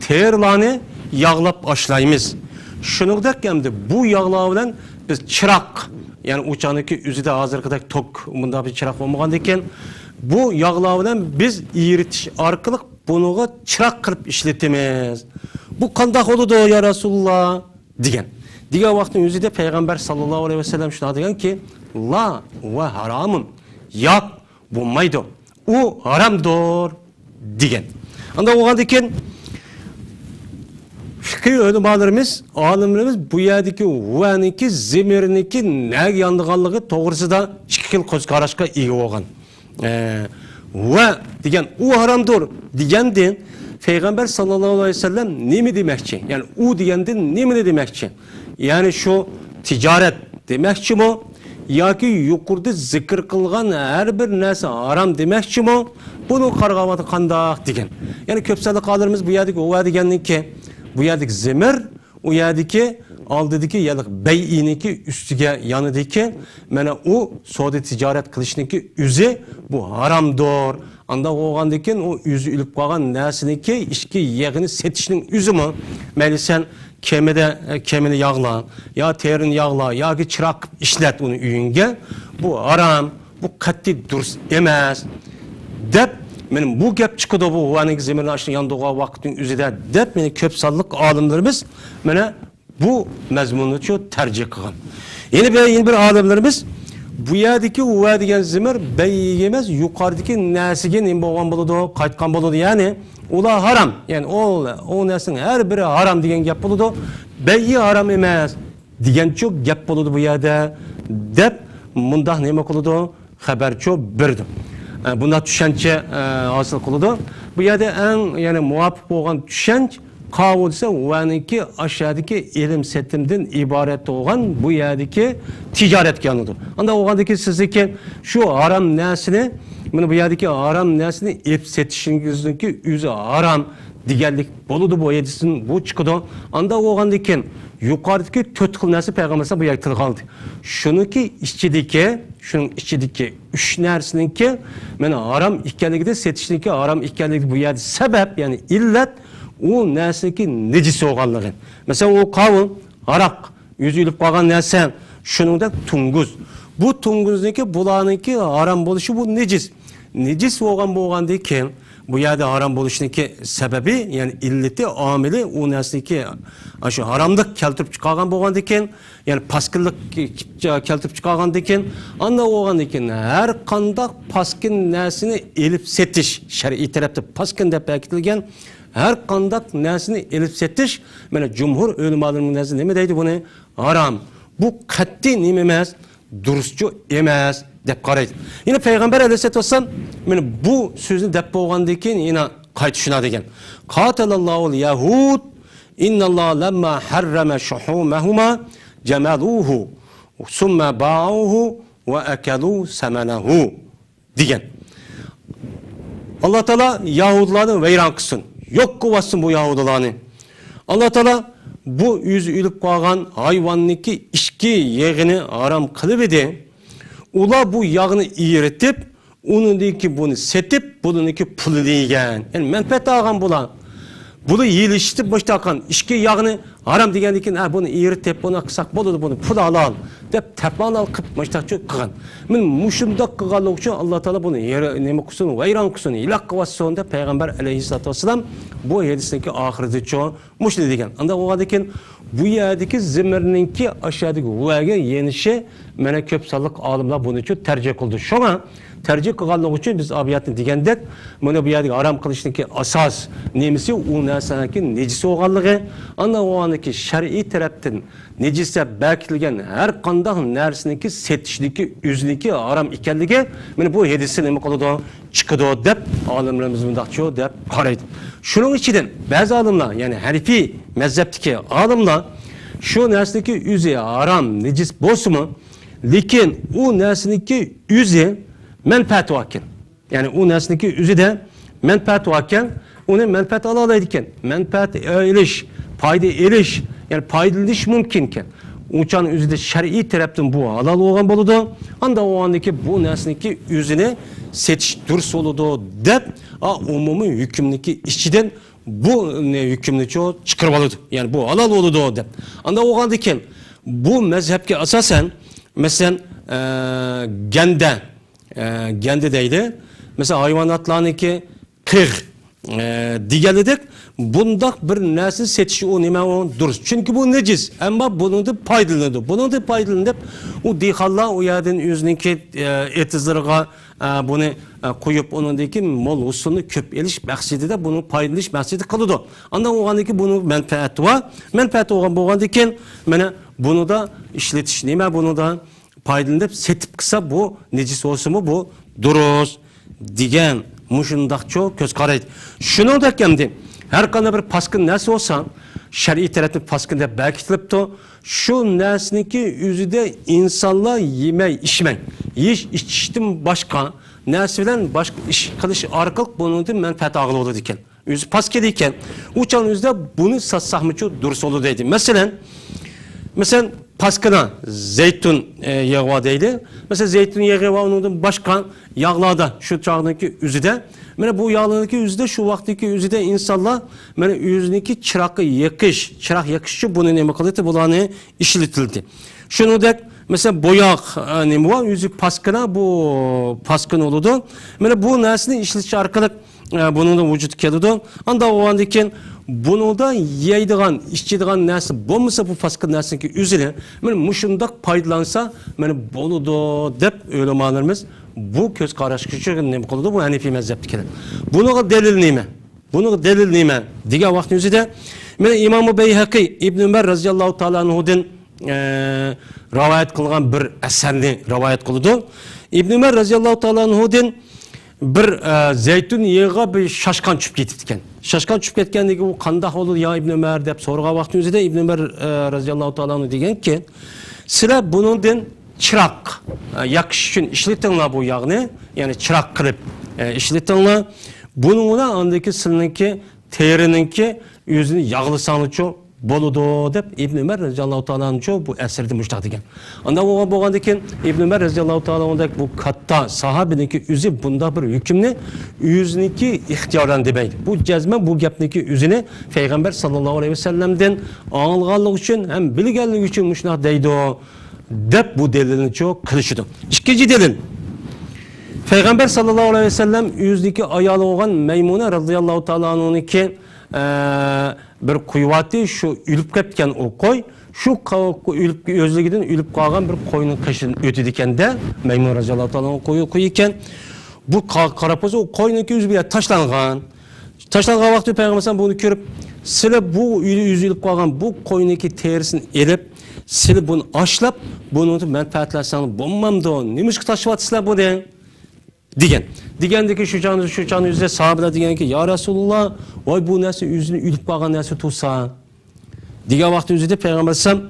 تېرىلارنى ياغلاپ ئاشلايمىز. شۇنىڭدەك ئەمدى بۇ ياغلار بىلەن بىز چىراغ، يەنى ئۇ چاغنىڭكى ئۆزىدە ھازىرقىدەك توك، مۇنداق بىر چىراغ بولمىغاندىكىن، بۇ ياغلار بىلەن بىز ئېرىتىش ئارقىلىق بۇنىڭغا چىراغ قىلىپ ئىشلىتىمىز. بۇ قانداق بولىدۇ، يا رەسۇلۇللا؟ دېگەن. دېگەن ۋاقىتنىڭ ئۆزىدە پەيغەمبەر ساللاللاھۇ ئەلەيھى ۋەسەللەم شۇنداق دېگەنكى، لا ۋە ھارامۇن. ياق، بولمايدۇ. ئۇ ھارامدۇر دېگەن. ئانداق بولغاندىكىن، فىقھىي ئۆلىمالىرىمىز، ئالىملىرىمىز بۇ يەردىكى ۋەنىڭكى، زىمىرنىڭكى نەگە يانىدىغانلىقى توغرىسىدا ئىككى خىل كۆز قاراشقا ئىگە بولغان. ئە، ۋە دېگەن، ئۇ ھارامدۇر دېگەندىن، پەيغەمبەر ساللاللاھۇ ئەلەيھى ۋەسەللەم نېمە دېمەكچى؟ يەنى ئۇ دېگەندىن نېمىنى دېمەكچى؟ يەنى شۇ تىجارەت دېمەكچىمۇ؟ ياكى يۇقىرىدا زىكىر قىلغان ھەر بىر نەرسە ھارام دېمەكچىمۇ؟ بۇنىڭغا قارىغان ۋاقىتتا قانداق دېگەن. يەنى كۆپ سانلىق ئالىمىمىز بۇ يەردىكى ھۇۋا دېگەننىڭكى، بۇ يەردىكى زىمىر، ئۇ يەردىكى ئالدىدىكى يەنى بەيئىنىڭكى ئۈستىگە يانىدىكى، مانا ئۇ سودا تىجارەت قىلىشنىڭكى ئۆزى بۇ ھارامدۇر. ئانداق بولغاندىكىن ئۇ ئۆزى ئۆلۈپ قالغان نەرسىنىڭكى ئىچكى يېغىنى سېتىشنىڭ ئۆزىمۇ، مەيلى سەن كېمىدە، كېمىنى ياغلا، يا تېرىنى ياغلا، ياكى چىراغ قىلىپ ئىشلەت ئۇنى ئۆيۈڭگە، بۇ ھارام. بۇ قەتئىي دۇرۇس ئەمەس، دەپ، مانا بۇ گەپ چىقىدۇ، بۇ ھۇۋەنىڭكى زېمىرنى ئاشۇ ياندۇرغان ۋاقىتنىڭ ئۆزىدە، دەپ، مانا كۆپ سانلىق ئالىملىرىمىز مانا بۇ مەزمۇننىچۇ تەرجىھ قىلغان. يەنە بىر، يەنە بىر ئالىملىرىمىز بۇ يەردىكى ھۇۋە دېگەن زېمىر بەيگە ئەمەس، يۇقىرىدىكى نەرسىگە نېمە بولغان بولىدۇ؟ قايتقان بولىدۇ. يەنى ئۇلار ھارام. يەنى ئۇ، ئۇ نەرسىنىڭ ھەر بىرى ھارام دېگەن گەپ بولىدۇ. بەيگە ھارام ئەمەس دېگەنچۇ گەپ بولىدۇ بۇ يەردە، دەپ مۇنداق نېمە قىلىدۇ؟ خەۋەرچۇ بېرىدۇ. ئە، بۇنداق چۈشەنچە، ئە، ھاسىل قىلىدۇ. بۇ يەردە ئەڭ، يەنى مۇۋاپىق بولغان چۈشەنچە قاۋۇل دېسە، ھۇۋەنىڭكى ئاشۇ يەردىكى ئېلىم-سېتىمدىن ئىبارەت بولغان بۇ يەردىكى تىجارەتكە يانىدۇ. ئانداق بولغاندىكىن سىزنىڭكى شۇ ھارام نەرسىنى، مانا بۇ يەردىكى ھارام نەرسىنى ئېلىپ سېتىشىڭىزنىڭكى ئۆزى ھارام دېگەنلىك بولىدۇ، بۇ ھەدىستىن بۇ چىقىدۇ. ئانداق بولغاندىكىن يۇقىرىدىكى تۆت خىل نەرسە پەيغەمبەر بۇ يەردە تىلغا ئالدى. شۇنىڭكى ئىچىدىكى، شۇنىڭ ئىچىدىكى ئۈچ نەرسىنىڭكى مانا ھارام ئىكەنلىكىدە، سېتىشنىڭكى ھارام ئىكەنلىكى بۇ يەردە سەۋەب، يەنى ئىللەت، ئۇ نەرسىنىڭكى نىجىس بولغانلىقى. مەسىلەن، ئۇ قاۋۇل، ھاراق، ئۆزى ئۆلۈپ قالغان نەرسە، شۇنىڭدەك توڭگۇز. بۇ توڭگۇزنىڭكى، بۇلارنىڭكى ھارام بولۇشى بۇ نىجىس. نىجىس بولغان بولغاندىن كېيىن، بۇ يەردە ھارام بولۇشنىڭكى سەۋەبى، يەنى ئىللىتى، ئامىلى، ئۇ نەرسىنىڭكى ئاشۇ ھاراملىق كەلتۈرۈپ چىقارغان بولغاندىن كېيىن، يەنى پاسكىنلىق كەلتۈرۈپ چىقارغاندىن كېيىن، ئانداق بولغاندىن كېيىن ھەر قانداق پاسكىن نەرسىنى ئېلىپ سېتىش، شەرئىي تەرەپتە پاسكىن دەپ بەكىتىلگەن ھەر قانداق نەرسىنى ئېلىپ سېتىش، مانا جۇمھۇر ئۆلىمالىرىنىڭ نەزىرى نېمە دەيدۇ بۇنى؟ ھارام. بۇ قەتئىي نېمە ئەمەس؟ دۇرۇسچۇ ئەمەس دەپ قارايدۇ. يەنە پەيغەمبەر ئەلەيھىسسالاتۇ ۋەسسالام مانا بۇ سۆزنى دەپ بولغاندىن كېيىن يەنە قايتا شۇنداق دېگەن. قاتلاللاھۇل يەھۇد، ئىنناللاھە لەمما ھەررەمە شۇھۇمەھۇما جەمەلۇھۇ، سۇممە بائۇھۇ ۋە ئەكەلۇ سەمەنەھۇ. دېگەن. ئاللا تائالا يەھۇدىيلارنى ۋەيران قىلسۇن. يوق قىلىۋەتسۇن بۇ يەھۇدىيلارنى. ئاللا تائالا بۇ ئۆزى ئۆلۈپ قالغان ھايۋاننىڭكى ئىچكى يېغىنى ھارام قىلىۋىدى. ئۇلار بۇ ياغنى ئېرىتىپ، ئۇنىڭدىكى بۇنى سېتىپ، بۇنىڭكى پۇلىنى يېگەن. يەنى مەنپەئەت ئالغان بۇلار. بۇلار يېلىشىپ مۇشتاق قىلغان ئىچكى ياغنى ھارام دېگەندىن كېيىن، ھە، بۇنى ئېرىتىپ، بۇنى قىلساق بولىدۇ، بۇنى پۇلى ھالال دەپ تەپەئۇل قىلىپ مۇشتاقچۇ قىلغان. مەن مۇشۇنداق قىلغانلىقى ئۈچۈن ئاللا تائالا بۇنى يېرى، نېمە قىلسۇن، ۋەيران قىلسۇن، ھالاك قىلىۋەتسۇن دەپ پەيغەمبەر ئەلەيھىسسالاتۇ ۋەسسالام بۇ ھەدىسنىڭكى ئاخىرىدىچۇ مۇشۇنى دېگەن. ئانداق بولغاندىن كېيىن بۇ يەردىكى زېمىرنىڭكى ئاشۇ يەردىكى ھۇۋەگە يېنىشى، مانا كۆپ سانلىق ئالىملار بۇنىچۇ تەرجىھ قىلدى. شۇڭا تەرجىھ قىلغانلىقى ئۈچۈن بىز ئاۋۇ يەردە دېگەندەك، مانا بۇ يەردىكى ھارام قىلىشنىڭكى ئاساس نېمىسى؟ ئۇ نەرسىنىڭكى نىجىس بولغانلىقى، ئاندىن ئۇنىڭكى شەرئىي تەرەپتىن نىجىس دەپ بەكىتىلگەن ھەر قانداق نەرسىنىڭكى سېتىشنىڭكى ئۆزىنىڭكى ھارام ئىكەنلىكى، مانا بۇ ھەدىستىن نېمە قىلىدۇ؟ چىقىدۇ دەپ ئالىملىرىمىز مۇنداقچۇ دەپ قارايدۇ. شۇنىڭ ئىچىدىن بەزى ئالىملار، يەنى ھەنىفىي مەزھەپتىكى ئالىملار شۇ نەرسىنىڭكى ئۆزى ھارام، نىجىس بولسىمۇ، لېكىن ئۇ نەرسىنىڭكى ئۆزى مەنپەئەتى باركەن. يەنى ئۇ نەرسىنىڭكى ئۆزىدە مەنپەئەتى باركەن، ئۇنى مەنپەئەت ئالالايدىكەن. مەنپەئەت ئېلىش، پايدا ئېلىش، يەنى پايدىلىنىش مۇمكىنكەن. ئۇ چاغنىڭ ئۆزىدە شەرئىي تەرەپتىن بۇ ھالال بولغان بولىدۇ. ئاندىن ئۇنىڭدىكى بۇ نەرسىنىڭكى ئۆزىنى سېتىش دۇرۇس بولىدۇ دەپ، ئا، ئومۇمىي ھۆكۈمنىڭكى ئىچىدىن بۇ ھۆكۈمنىچۇ چىقىرىپ ئالىدۇ. يەنى بۇ ھالال بولىدۇ دەپ. ئانداق بولغاندىكىن بۇ مەزھەپكە ئاساسەن، مەسىلەن، ئە، گەندە، ئە، گەندە دەيدۇ. مەسىلەن، ھايۋاناتلارنىڭكى قىغ، ئە، دېگەنلىدەك، بۇنداق بىر نەرسىنى سېتىش ئۇ نېمە ئۇ دۇرۇس. چۈنكى بۇ نىجىس. ئەمما بۇنىڭدىن پايدىلىنىدۇ. بۇنىڭدىن پايدىلىنىپ، ئۇ دېھقانلار ئۇ يەردىن ئۆزىنىڭكى، ئە، ئېتىزلىرىغا، ئە، بۇنى، ئە، قويۇپ، ئۇنىڭدىن كېيىن مول ھوسۇلنى كۆپ ئېلىش مەقسىتىدە، بۇنى پايدىلىنىش مەقسىتى قىلىدۇ. ئاندىن بولغاندىن كېيىن بۇنىڭ مەنپەئەتى بار. مەنپەئەتى بولغان، بولغاندىن كېيىن، مانا، بۇنىدا ئىشلىتىش نېمە؟ بۇنىدا پايدىلىنىپ سېتىپ قىلسا، بۇ نىجىس بولسىمۇ، بۇ دۇرۇس دېگەن مۇشۇنداقچۇ كۆز قارايدۇ. شۇنىڭدەك ئەمدى ھەر قانداق بىر پاسكىنا نەرسە بولسا، شەرئىي تەرەپتىن پاسكىنا دەپ بەكىتىلىپتۇ. شۇ نەرسىنىڭكى ئۆزىدە ئىنسانلار يېمەي، ئىچمەي، يېيىش، ئىچىشتىن باشقا نەرسە بىلەن باشقا ئىش قىلىش ئارقىلىق بۇنىڭدىن مەنپەئەت ئالغىلى بولىدىكەن. ئۆزى پاس كېلىدىكەن. ئۇ چاغنىڭ ئۆزىدە بۇنى ساتساقمىچۇ دۇرۇس بولىدۇ دەيدۇ. مەسىلەن، مەسىلەن، پاسكىنا زەيتۇن، ئە، يېغى بار دەيلى. مەسىلەن، زەيتۇن يېغى ۋە ئۇنىڭدىن باشقا ياغلاردا شۇ چاغنىڭكى ئۆزىدە، مانا بۇ ياغلارنىڭكى ئۆزىدە شۇ ۋاقىتتىكى ئۆزىدە ئىنسانلار مانا ئۆزىنىڭكى چىراغقا يېقىش، چىراغ يېقىش ئۈچۈن بۇنى نېمە قىلدى؟ بۇلارنى ئىشلىتىلدى. شۇنىڭدەك مەسىلەن، بوياق، ئە، نېمە بار؟ ئۆزى پاسكىنا، بۇ پاسكىنا بولىدۇ. مانا بۇ نەرسىنى ئىشلىتىش ئارقىلىق، ئە، بۇنىڭدا ۋۇجۇدقا كېلىدۇ. ئانداق بولغاندىن كېيىن بۇنىڭدا يەيدىغان، ئىچىدىغان نەرسە بولمىسا، بۇ پاسكىنا نەرسىنىڭكى ئۆزىنى، مانا مۇشۇنداق پايدىلانسا، مانا بولىدۇ دەپ ئۆلىمالىرىمىز بۇ كۆز قاراشقا نېمە قىلىدۇ؟ بۇ ھەنىفىي مەزھەپتىكىلەر. بۇنىڭغا دەلىل نېمە؟ بۇنىڭغا دەلىل نېمە دېگەن ۋاقىتنىڭ ئۆزىدە، مانا ئىمامۇ بەيھەقىي ئىبن ئۆمەر رەزىياللاھۇ تائالا ئەنھۇدىن، ئە، رىۋايەت قىلغان بىر ئەسەرنى رىۋايەت قىلىدۇ. ئىبن ئۆمەر رەزىياللاھۇ تائالا ئەنھۇدىن بىر، ئە، زەيتۇن يېغىغا بىر شاشقان چۈشۈپ كېتىپتىكەن. شاشقان چۈشۈپ كەتكەندىن كېيىن، ئۇ قانداق بولىدۇ يا ئىبن ئۆمەر دەپ سورىغان ۋاقىتنىڭ ئۆزىدە، ئىبن ئۆمەر، ئە، رەزىياللاھۇ تائالا ئەنھۇ دېگەنكى، سىلەر بۇنىڭدىن چىراغ، ئە، ياقىش ئۈچۈن ئىشلىتىڭلار بۇ ياغنى، يەنى چىراغ قىلىپ، ئە، ئىشلىتىڭلار. بۇنىڭ بىلەن ئاندىن كېيىن سىلىنىڭكى تېرىنىڭكى ئۆزىنى ياغلىساڭلارچۇ بولىدۇ دەپ ئىبن ئۆمەر رەزىياللاھۇ تائالا ئەنھۇ بۇ ئەسىرىدە مۇشۇنداق دېگەن. ئانداق بولغان، بولغاندىن كېيىن ئىبن ئۆمەر رەزىياللاھۇ تائالا ئەنھۇدەك بۇ كاتتا ساھابىنىڭكى ئۆزى بۇنداق بىر ھۆكۈمنى ئۆزىنىڭكى ئىختىيارىدىن دېمەيدۇ. بۇ جەزمەن بۇ گەپنىڭكى ئۆزىنى پەيغەمبەر ساللاللاھۇ ئەلەيھى ۋەسەللەمدىن ئاڭلىغانلىقى ئۈچۈن ھەم بىلگەنلىكى ئۈچۈن مۇشۇنداق دەيدۇ دەپ بۇ دەلىلنىچۇ قىلىشىدۇ. ئىككىنچى دەلىل. پەيغەمبەر ساللاللاھۇ ئەلەيھى ۋەسەللەم ئۆزىنىڭكى ئايالى بولغان مەيمۇنە رەزىياللاھۇ تائالا ئەنھۇنىڭكى، ئە، بىر قويۇۋاتتى، شۇ ئۆلۈپ كەتكەن ئۇ قوي، شۇ قا-، ئۆلۈپ، ئۆزلۈكىدىن ئۆلۈپ قالغان بىر قوينىڭ قېشىدىن ئۆتىدىكەن-دە، مەيمۇنە رەزىياللاھۇ تائالا ئەنھۇ قويى، قويى ئىكەن. بۇ قا-، قاراپ قالسا، ئۇ قوينىڭكى ئۆزى بىر يەردە تاشلانغان. تاشلانغان ۋاقتى پەيغەمبەر ئەلەيھىسسالام بۇنى كۆرۈپ، سىلەر بۇ ئۆزى ئۆلۈپ قالغان بۇ قوينىڭكى تېرىسىنى ئېلىپ، سىلەر بۇنى ئاشلاپ، بۇنىڭدىن مەنپەئەتلەنسەڭلار بولمامدۇ؟ نېمىشقا تاشلىۋاتىسىلەر بۇنى؟ دېگەن. دېگەندىكى شۇ چاغ، شۇ چاغنىڭ ئۆزىدە ساھابىلەر دېگەنكى، يا رەسۇلۇللا، ۋاي بۇ نەرسە ئۆزىنى ئۆلۈپ قالغان نەرسە تۇرسا. دېگەن ۋاقىتنىڭ ئۆزىدە پەيغەمبەر ئەلەيھىسسالام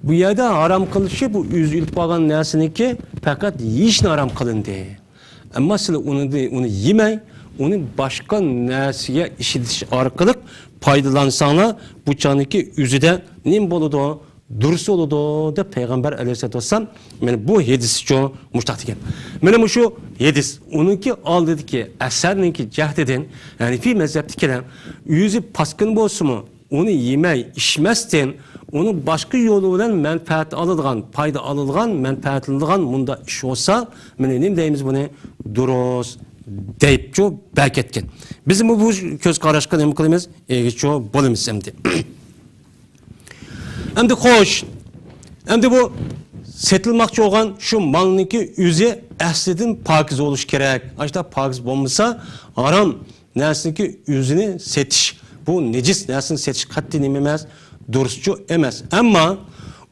بۇ يەردە ھارام قىلىشى، بۇ ئۆزى ئۆلۈپ قالغان نەرسىنىڭكى پەقەت يېيىشنى ھارام قىلىندى. ئەمما سىلەر ئۇنى، ئۇنى يېمەي، ئۇنى باشقا نەرسىگە ئىشلىتىش ئارقىلىق پايدىلانساڭلار، بۇ چاغنىڭكى ئۆزىدە نېمە بولىدۇ؟ دۇرۇس بولىدۇ، دەپ پەيغەمبەر ئەلەيھىسسالاتۇ ۋەسسالام مانا بۇ ھەدىسچۇ مۇشتاق دېگەن. مانا مۇشۇ ھەدىس، ئۇنىڭكى ئالدىدىكى ئەسەرنىڭكى جەھىتىدىن ھەنىفىي مەزھەپتىكىلەر ئۆزى پاسكىنا بولسىمۇ، ئۇنى يېمەي، ئىچمەستىن، ئۇنىڭ باشقا يولى بىلەن مەنپەئەت ئالىدىغان، پايدا ئالىدىغان، مەنپەئەتلىنىدىغان مۇنداق ئىش بولسا، مانا نېمە دەيمىز بۇنى؟ دۇرۇس دەيدىچۇ بەركەتكەن. بىزمۇ بۇ كۆز قاراشقا نېمە قىلىمىز؟ ئىگىچۇ بولىمىز ئەمدى. ئەمدى خوش. ئەمدى بۇ سېتىلماقچى بولغان شۇ مالنىڭكى ئۆزى ئەسلىدىن پاكىز بولۇشى كېرەك. ئاشۇنداق پاكىز بولمىسا، ھارام نەرسىنىڭكى ئۆزىنى سېتىش، بۇ نىجىس نەرسىنى سېتىش قەتئىي نېمە ئەمەس، دۇرۇسچۇ ئەمەس. ئەمما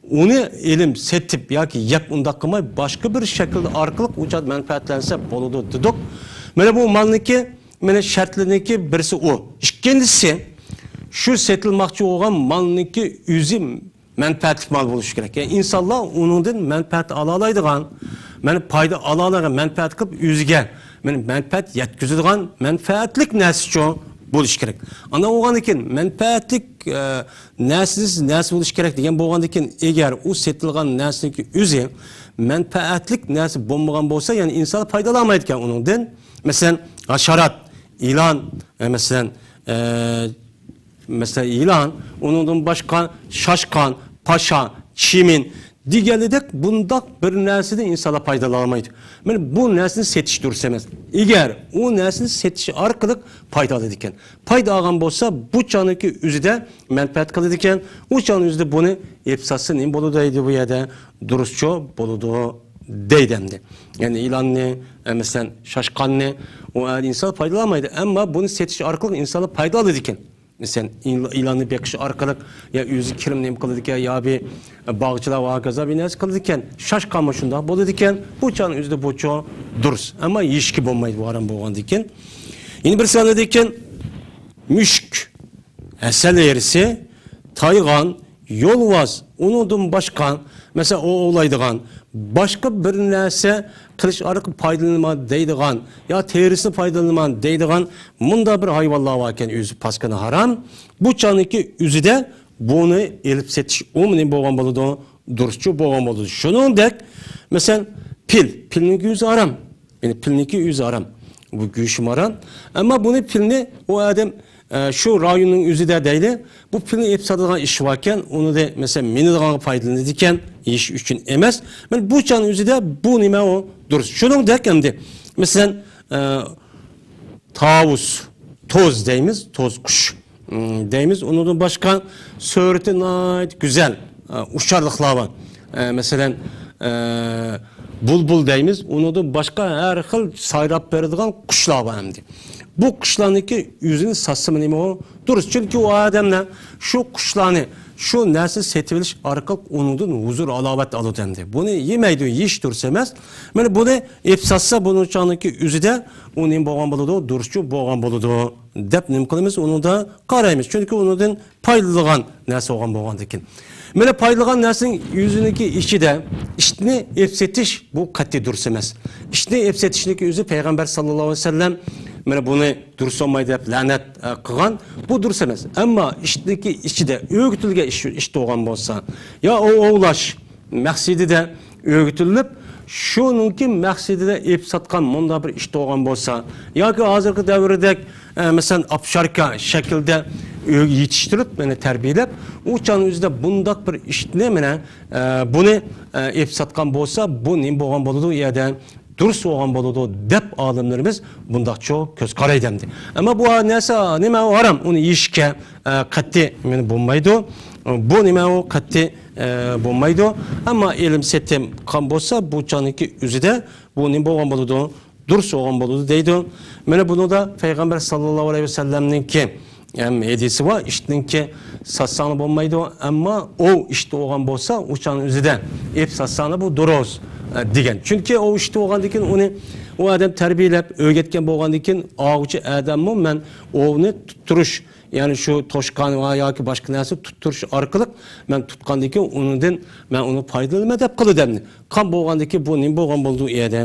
ئۇنى ئېلىپ سېتىپ ياكى يەپ ئۇنداق قىلماي، باشقا بىر شەكىل ئارقىلىق ئۇ چاغدا مەنپەئەتلەنسە بولىدۇ دېدۇق. مانا بۇ مالنىڭكى، مانا شەرتلىرىنىڭكى بىرسى ئۇ. ئىككىنچىسى، شۇ سېتىلماقچى بولغان مالنىڭكى ئۆزى مەنپەئەتلىك مال بولۇشى كېرەك. يەنى ئىنسانلار ئۇنىڭدىن مەنپەئەت ئالالايدىغان، مانا پايدا ئالالايدىغان، مەنپەئەت قىلىپ ئۆزىگە، مانا مەنپەئەت يەتكۈزىدىغان مەنپەئەتلىك نەرسىچۇ بولۇشى كېرەك. ئانداق بولغاندىن كېيىن مەنپەئەتلىك، ئە، نەرسىسىز نەرسە بولۇشى كېرەك دېگەن بولغاندىن كېيىن، ئەگەر ئۇ سېتىلغان نەرسىنىڭكى ئۆزى مەنپەئەتلىك نەرسە بولمىغان بولسا، يەنى ئىنسان پايدىلانمايدىكەن ئۇنىڭدىن. مەسىلەن، ھاشارات، يىلان، ئە، مەسىلەن، ئە، مەسىلەن، يىلان، ئۇنىڭدىن باشقا شاشقان، پاشا، چىمىن دېگەنلىدەك بۇنداق بىر نەرسىدىن ئىنسانلار پايدىلانالمايدۇ. مانا بۇ نەرسىنى سېتىش دۇرۇس ئەمەس. ئەگەر ئۇ نەرسىنى سېتىش ئارقىلىق پايدا ئالىدىكەن، پايدا ئالغان بولسا، بۇ چاغنىڭكى ئۆزىدە مەنپەئەت قىلىدىكەن، ئۇ چاغنىڭ ئۆزىدە بۇنى ئېلىپ ساتسا نېمە بولىدۇ دەيدۇ بۇ يەردە؟ دۇرۇسچۇ بولىدۇ دەيدۇ ئەمدى. يەنى يىلاننى، ئە، مەسىلەن، شاشقاننى ئۇ ئىنسان پايدىلانمايدۇ. ئەمما بۇنى سېتىش ئارقىلىق ئىنسانلار پايدا ئالىدىكەن. مەسىلەن، يىل-، يىلاننى بېقىش ئارقىلىق يا ئۆزى كىرىم نېمە قىلىدىكەن، يا بىر باغچىلار ۋە ھاكازا بىر نەرسە قىلىدىكەن. شاشقانمۇ شۇنداق بولىدىكەن. بۇ چاغنىڭ ئۆزىدە بۇچۇ دۇرۇس. ئەمما يېيىشكە بولمايدۇ، ھارام بولغاندىكىن. يەنە بىرسى ئاندىكىن مۈشۈك، ھەسەل ھېرىسى، تايغان، يولۋاس، ئۇنىڭدىن باشقا، مەسىلەن، ئوۋ ئوۋلايدىغان، باشقا بىر نەرسە قىلىش ئارقىلىق پايدىلىنىمەن دەيدىغان، يا تېرىسىنى پايدىلىنىمەن دەيدىغان مۇنداق بىر ھايۋانلار باركەن، ئۆزى پاسكىنا ھارام. بۇ چاغنىڭكى ئۆزىدە بۇنى ئېلىپ سېتىش ئۇمۇمەن بولغان بولىدۇ، دۇرۇسچۇ بولغان بولىدۇ. شۇنىڭدەك، مەسىلەن، پىل، پىلنىڭكى ئۆزى ھارام. يەنى پىلنىڭكى ئۆزى ھارام. بۇ گۆشىمۇ ھارام. ئەمما بۇنى، پىلنى ئۇ ئادەم ئە، شۇ رايوننىڭ ئۆزىدە دەيلى، بۇ پىلنى ئېلىپ ساتىدىغان ئىش باركەن، ئۇنى دە، مەسىلەن، مىنىدىغانغا پايدىلىنىدىكەن، يېيىش ئۈچۈن ئەمەس. مانا بۇ چاغنىڭ ئۆزىدە بۇ نېمە ئۇ دۇرۇس. شۇنىڭدەك ئەمدى، مەسىلەن، ئە، تاۋۇس، توز دەيمىز، توز قۇش، ئىم، دەيمىز. ئۇنىڭدىن باشقا سۈرىتى ناھايىتى گۈزەل، ئە، ئۇچارلىقلار بار. ئە، مەسىلەن، ئە، بۇلبۇل دەيمىز. ئۇنىڭدىن باشقا ھەر خىل سايراپ بېرىدىغان قۇشلار بار ئەمدى. بۇ قۇشلارنىڭكى ئۆزىنى ساتسىمۇ نېمە ئۇ؟ دۇرۇس. چۈنكى ئۇ ئادەملەر شۇ قۇشلارنى، شۇ نەرسىنى سېتىۋېلىش ئارقىلىق ئۇنىڭدىن ھۇزۇر-ھالاۋەت ئالىدۇ ئەمدى. بۇنى يېمەيدۇ، يېيىش دۇرۇس ئەمەس. مانا بۇنى ئېلىپ ساتسا، بۇنىڭ چاغنىڭكى ئۆزىدە ئۇ نېمە بولغان بولىدۇ؟ دۇرۇسچۇ بولغان بولىدۇ دەپ نېمە قىلىمىز؟ ئۇنىڭدا قارايمىز. چۈنكى ئۇنىڭدىن پايدىلىغان نەرسە بولغان بولغاندىكىن. مانا پايدىلىغان نەرسىنىڭ ئۆزىنىڭكى ئىچىدە ئىتنى ئېلىپ سېتىش بۇ قەتئىي دۇرۇس ئەمەس. ئىتنى ئېلىپ سېتىشنىڭكى ئۆزى پەيغەمبەر ساللاللاھۇ ئەلەيھى ۋەسەللەم مانا بۇنى دۇرۇس بولمايدۇ دەپ لەنەت، ئە، قىلغان. بۇ دۇرۇس ئەمەس. ئەمما ئىتنىڭكى ئىچىدە ئۆگىتىلگەن ئىش، ئىت بولغان بولسا، يا ئوۋ ئوۋلاش مەقسىتىدە ئۆگىتىلىپ، شۇنىڭكى مەقسىتىدە ئېلىپ ساتقان مۇنداق بىر ئىت بولغان بولسا، ياكى ھازىرقى دەۋردەك، ئە، مەسىلەن، ئاپشاركا شەكلىدە ئۆ-، يېتىشتۈرۈپ، مانا تەربىيەلەپ، ئۇ چاغنىڭ ئۆزىدە بۇنداق بىر ئىتنى، مانا، ئە، بۇنى، ئە، ئېلىپ ساتقان بولسا، بۇ نېمە بولغان بولىدۇ ئۇ يەردە؟ دۇرۇس بولغان بولىدۇ دەپ ئالىملىرىمىز بۇنداقچۇ كۆز قارايدۇ ئەمدى. ئەمما بۇ نەرسە نېمە؟ ھارام. ئۇنى يېيىشكە، ئە، قەتئىي مانا بولمايدۇ. بۇ نېمە ئۇ؟ قەتئىي، ئە، بولمايدۇ. ئەمما ئېلىم سېتىم قىلغان بولسا، بۇ چاغنىڭكى ئۆزىدە بۇ نېمە بولغان بولىدۇ؟ دۇرۇس بولغان بولىدۇ دەيدۇ. مانا بۇنىڭدا پەيغەمبەر ساللاللاھۇ ئەلەيھى ۋەسەللەمنىڭكى ھەم ھەدىسى بار، ئىتنىڭكى ساتساڭلا بولمايدۇ، ئەمما ئوۋ ئىت بولغان بولسا، ئۇ چاغنىڭ ئۆزىدە ئېلىپ ساتساڭلا بۇ دۇرۇس، ئە، دېگەن. چۈنكى ئوۋ ئىت بولغاندىن كېيىن ئۇنى ئۇ ئادەم تەربىيەلەپ ئۆگەتكەن بولغاندىن كېيىن ئاۋچى ئادەممۇ مەن ئوۋنى تۇتتۇرۇش، يەنى شۇ توشقان ۋە ياكى باشقا نەرسە تۇتتۇرۇش ئارقىلىق مەن تۇتقاندىن كېيىن ئۇنىڭدىن مەن ئۇنى پايدىلىنىمەن دەپ قىلىدۇ ئەمدى. قان بولغاندىن كېيىن بۇ نېمە بولغان بولىدۇ ئۇ يەردە؟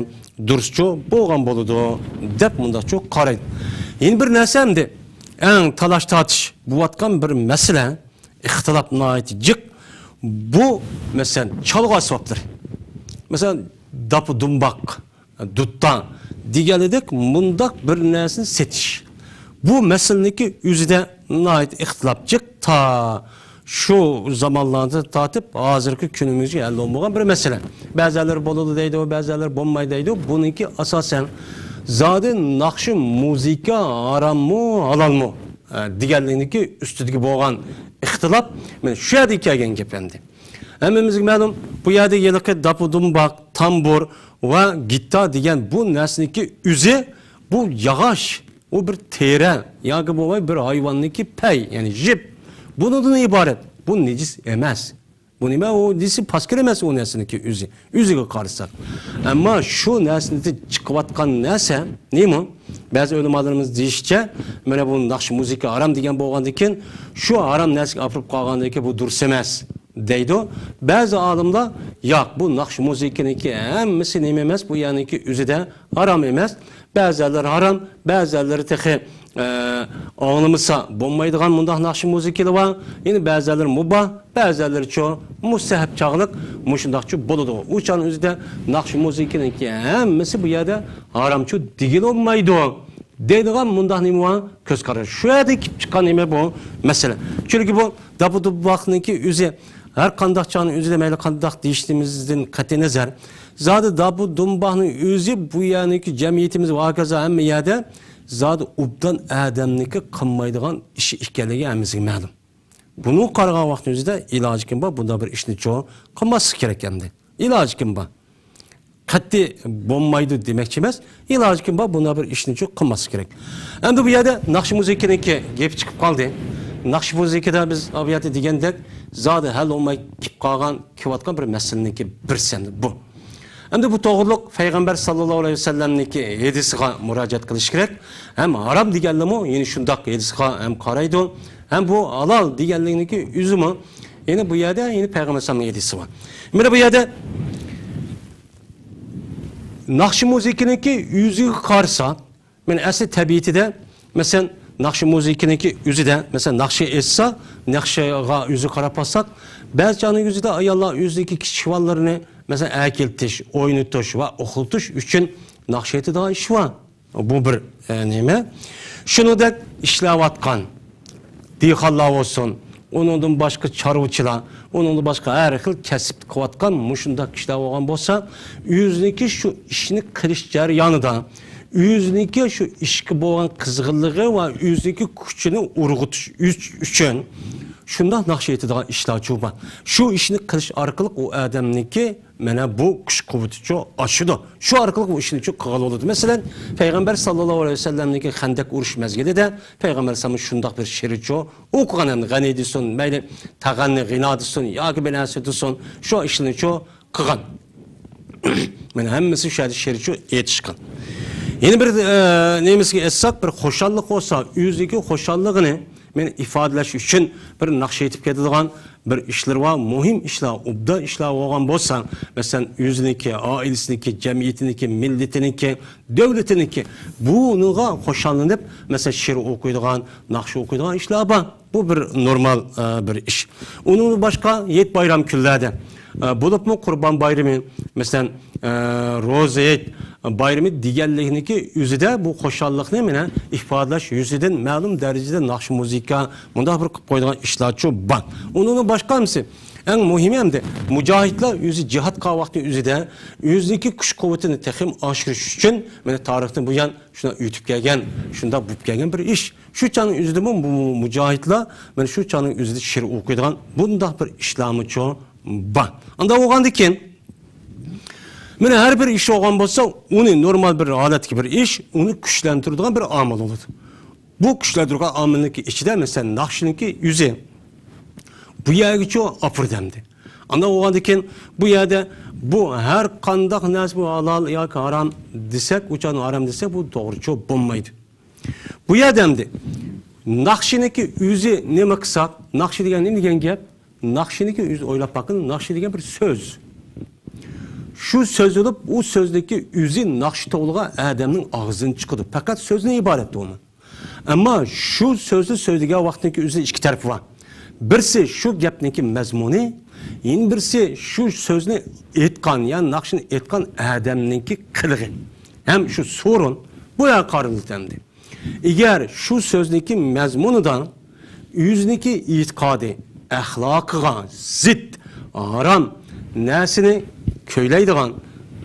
دۇرۇسچۇ بولغان بولىدۇ دەپ مۇنداقچۇ قارايدۇ. يەنە بىر نەرسە ئەمدى ئەڭ تالاش-تارتىش بولۇۋاتقان بىر مەسىلە، ئىختىلاپ ناھايىتى جىق. بۇ، مەسىلەن، چالغۇ ئەسۋابلىرى. مەسىلەن، داپا-دۇمباق، دۇتتا دېگەنلىدەك مۇنداق بىر نەرسىنى سېتىش. بۇ مەسىلىنىڭكى ئۆزىدە ناھايىتى ئىختىلاپ جىق. تا شۇ زامانلاردىن تارتىپ ھازىرقى كۈنىمىزگىچە ھەل بولمىغان بىر مەسىلە. بەزىلەر بولىدۇ دەيدۇ، بەزىلەر بولمايدۇ دەيدۇ. بۇنىڭكى ئاساسەن زادى ناخشا مۇزىكا ھاراممۇ، ھالالمۇ، ئە، دېگەنلىكنىڭكى ئۈستىدىكى بولغان ئىختىلاپ مانا شۇ يەردىن كەلگەن گەپ ئەمدى. ھەممىمىزگە مەلۇم، بۇ يەردە ھېلىقى داپا-دۇمباق، تامبۇر ۋە گىتار دېگەن بۇ نەرسىنىڭكى ئۆزى، بۇ ياغاچ، ئۇ بىر تېرە ياكى بولماي بىر ھايۋاننىڭكى پەي، يەنى يىپ. بۇنىڭدىن ئىبارەت. بۇ نىجىس ئەمەس. بۇ نېمە؟ ئۇ نېسى پاس كىرمەس ئۇ نەرسىنىڭكى ئۆزى. ئۆزىگە قارىساق. ئەمما شۇ نەرسىدىن چىقىۋاتقان نەرسە نېمە؟ بەزى ئۆلىمالىرىمىز دېيىشىچە، مانا بۇ ناخشا مۇزىكا ھارام دېگەن بولغاندىكىن، شۇ ھارام نەرسىگە ئاپىرىپ قالغاندىكىن بۇ دۇرۇس ئەمەس دەيدۇ. بەزى ئالىملار، ياق، بۇ ناخشا مۇزىكىنىڭكى ھەممىسى نېمە ئەمەس، بۇ يەرنىڭكى ئۆزىدە ھارام ئەمەس. بەزىلەر ھارام، بەزىلەر تېخى، ئە، ئاڭلىمىسا بولمايدىغان مۇنداق ناخشا مۇزىكىلار بار. يەنە بەزىلەر مۇباھ، بەزىلەرچۇ مۇستەھەب چاغلىق مۇشۇنداقچۇ بولىدۇ. ئۇ چاغنىڭ ئۆزىدە ناخشا مۇزىكىنىڭكى ھەممىسى بۇ يەردە ھارامچۇ دېگىلى بولمايدۇ دەيدىغان مۇنداق نېمە بار؟ كۆز قاراش. شۇ يەردە كېلىپ چىققان نېمە بۇ مەسىلە. چۈنكى بۇ داپا-دۇمباقنىڭكى ئۆزى ھەر قانداق چاغنىڭ ئۆزىدە مەيلى قانداق دېيىشىمىزدىن قەتئىينەزەر، زادى داپا-دۇمباقنىڭ ئۆزى بۇ يەرنىڭكى جەمئىيىتىمىز ۋە ھاكازا ھەممە يەردە زادى ئوبدان ئادەمنىڭكى قىلمايدىغان ئىشى ئىكەنلىكى ھەممىسىگە مەلۇم. بۇنىڭغا قارىغان ۋاقىتنىڭ ئۆزىدە ئىلاجى كىم بار؟ بۇنداق بىر ئىشنىچۇ قىلماسلىق كېرەك ئەمدى. ئىلاجى كىم بار؟ قەتئىي بولمايدۇ دېمەكچى ئەمەس. ئىلاجى كىم بار؟ بۇنداق بىر ئىشنىچۇ قىلماسلىق كېرەك. ئەمدى بۇ يەردە ناخشا مۇزىكىنىڭكى گېپى چىقىپ قالدى. ناخشا مۇزىكىدا بىز ئاۋۇ يەردە دېگەندەك زادى ھەل بولماي كېلىپ قالغان، كېلىۋاتقان بىر مەسىلىنىڭكى بىرسى ئەمدى بۇ. ئەمدى بۇ توغرۇلۇق پەيغەمبەر ساللاللاھۇ ئەلەيھى ۋەسەللەمنىڭكى ھەدىسىغا مۇراجىئەت قىلىش كېرەك. ھەم ھارام دېگەنلىرىمۇ يەنە شۇنداق ھەدىسقا ھەم قارايدۇ. ھەم بۇ ھالال دېگەنلىكنىڭكى ئۆزىمۇ يەنە بۇ يەردە يەنە پەيغەمبەر ئەلەيھىسسالامنىڭ ھەدىسى بار. مانا بۇ يەردە ناخشا مۇزىكىنىڭكى ئۆزىگە قارىسا، مانا ئەسلى تەبىئىتىدە، مەسىلەن، ناخشا مۇزىكىنىڭكى ئۆزىدە، مەسىلەن، ناخشا ئېيتسا، ناخشىغا ئۆزى قاراپ باقساق، بەزى چاغنىڭ ئۆزىدە ئاياللار ئۆزىدىكى كىچىك بالىلىرىنى، مەسىلەن، ئەكېلىتىش، ئوينىتىش ۋە ئۇخلىتىش ئۈچۈن ناخشا ئېيتىدىغان ئىش بار. بۇ بىر، ئە، نېمە؟ شۇنىڭدەك ئىشلەۋاتقان دېھقانلار بولسۇن، ئۇنىڭدىن باشقا چارۋىچىلار، ئۇنىڭدىن باشقا ھەر خىل كەسىپ قىلىۋاتقان مۇشۇنداق كىشىلەر بولغان بولسا، ئۆزىنىڭكى شۇ ئىشنى قىلىش جەريانىدا ئۆزىنىڭكى شۇ ئىشقا بولغان قىزغىنلىقى ۋە ئۆزىنىڭكى كۈچىنى ئۇرغۇتۇش ئۈچ-، ئۈچۈن شۇنداق ناخشا ئېيتىدىغان ئىشلارچۇ بار. شۇ ئىشنى قىلىش ئارقىلىق ئۇ ئادەمنىڭكى مانا بۇ كۈچ قۇۋۋىتىچۇ ئاشىدۇ. شۇ ئارقىلىق بۇ ئىشنىچۇ قىلغىلى بولىدۇ. مەسىلەن، پەيغەمبەر ساللاللاھۇ ئەلەيھى ۋەسەللەمنىڭكى خەندەك ئۇرۇش مەزگىلىدە پەيغەمبەر ئەلەيھىسسالام شۇنداق بىر شېئىرچۇ ئوقۇغان، ھەم غەنى دېسۇن، مەيلى تەغەننى غىنا دېسۇن ياكى بىر نەرسە دېسۇن، شۇ ئىشلىنىچۇ قىلغان. مانا ھەممىسى شۇ يەردە شېئىرچۇ ئېيتىشقان. يەنە بىر، ئە، نېمىسىگە ئېيتساق، بىر خۇشاللىق بولسا، ئۆزىدىكى خۇشاللىقىنى مانا ئىپادىلەش ئۈچۈن بىر ناخشا ئېيتىپ كېتىدىغان بىر ئىشلىرى بار، مۇھىم ئىشلار، ئوبدان ئىشلار بولغان بولسا، مەسىلەن، ئۆزىنىڭكى، ئائىلىسىنىڭكى، جەمئىيىتىنىڭكى، مىللىتىنىڭكى، دۆلىتىنىڭكى، بۇنىڭغا خۇشاللىنىپ، مەسىلەن، شېئىر ئوقۇيدىغان، ناخشا ئوقۇيدىغان ئىشلار بار. بۇ بىر نورمال، ئە، بىر ئىش. ئۇنىڭدىن باشقا ھېيت بايرام كۈنلەردە، ئە، بولۇپمۇ قۇربان بايرىمى، مەسىلەن، ئە، روزا ھېيت بايرىمى دېگەنلىكنىڭكى ئۆزىدە بۇ خۇشاللىقنى مانا ئىپادىلەش يۈزىدىن مەلۇم دەرىجىدە ناخشا، مۇزىكا، مۇنداق بىر قىلىپ قويىدىغان ئىشلارچۇ بار. ئۇنىڭدىن باشقا ھەممىسى، ئەڭ مۇھىمى ئەمدى مۇجاھىدلار ئۆزى جىھاد قىلغان ۋاقتىنىڭ ئۆزىدە ئۆزىنىڭكى كۈچ قۇۋۋىتىنى تېخىمۇ ئاشۇرۇش ئۈچۈن مانا تارىختىن بۇيان شۇنداق ئۆتۈپ كەلگەن، شۇنداق بولۇپ كەلگەن بىر ئىش. شۇ چاغنىڭ ئۆزىدىمۇ بۇ مۇجاھىدلار مانا شۇ چاغنىڭ ئۆزىدە شېئىر ئوقۇيدىغان بۇنداق بىر ئىشلارمۇچۇ بار. ئانداق بولغاندىن كېيىن، مانا ھەر بىر ئىش بولغان بولسا، ئۇنى نورمال بىر ھالەتتىكى بىر ئىش، ئۇنى كۈچلەندۈرىدىغان بىر ئامىل بولىدۇ. بۇ كۈچلەندۈرگەن ئامىلنىڭكى ئىچىدە، مەسىلەن، ناخشىنىڭكى ئۆزى بۇ يەرگىچۇ ئاپىرىدۇ ئەمدى. ئانداق بولغاندىن كېيىن، بۇ يەردە بۇ ھەر قانداق نەرسە، بۇ ھالال ياكى ھارام دېسەك، ئۇ چاغنى ھارام دېسەك، بۇ توغرىچۇ بولمايدۇ. بۇ يەردە ئەمدى ناخشىنىڭكى ئۆزى نېمە قىلساق، ناخشا دېگەن نېمە دېگەن گەپ؟ ناخشىنىڭكى ئۆزى ئويلاپ باققىن، ناخشا دېگەن بىر سۆز. شۇ سۆز بولۇپ، ئۇ سۆزنىڭكى ئۆزى ناخشا توۋلىغان ئادەمنىڭ ئاغزىدىن چىقىدۇ. پەقەت سۆزدىن ئىبارەت ئۇمۇ. ئەمما شۇ سۆزنى سۆزلىگەن ۋاقتىنىڭكى ئۆزىدە ئىككى تەرىپى بار. بىرسى شۇ گەپنىڭكى مەزمۇنى، يەنە بىرسى شۇ سۆزنى ئېيتقان، يەنى ناخشىنى ئېيتقان ئادەمنىڭكى قىلىقى. ھەم شۇ سورۇن بۇ يەرگە قارىلىدۇ ئەمدى. ئەگەر شۇ سۆزنىڭكى مەزمۇنىدا ئۆزىنىڭكى ئېتىقادى، ئەخلاقىغا زىت، ھارام نەرسىنى كۈيلەيدىغان،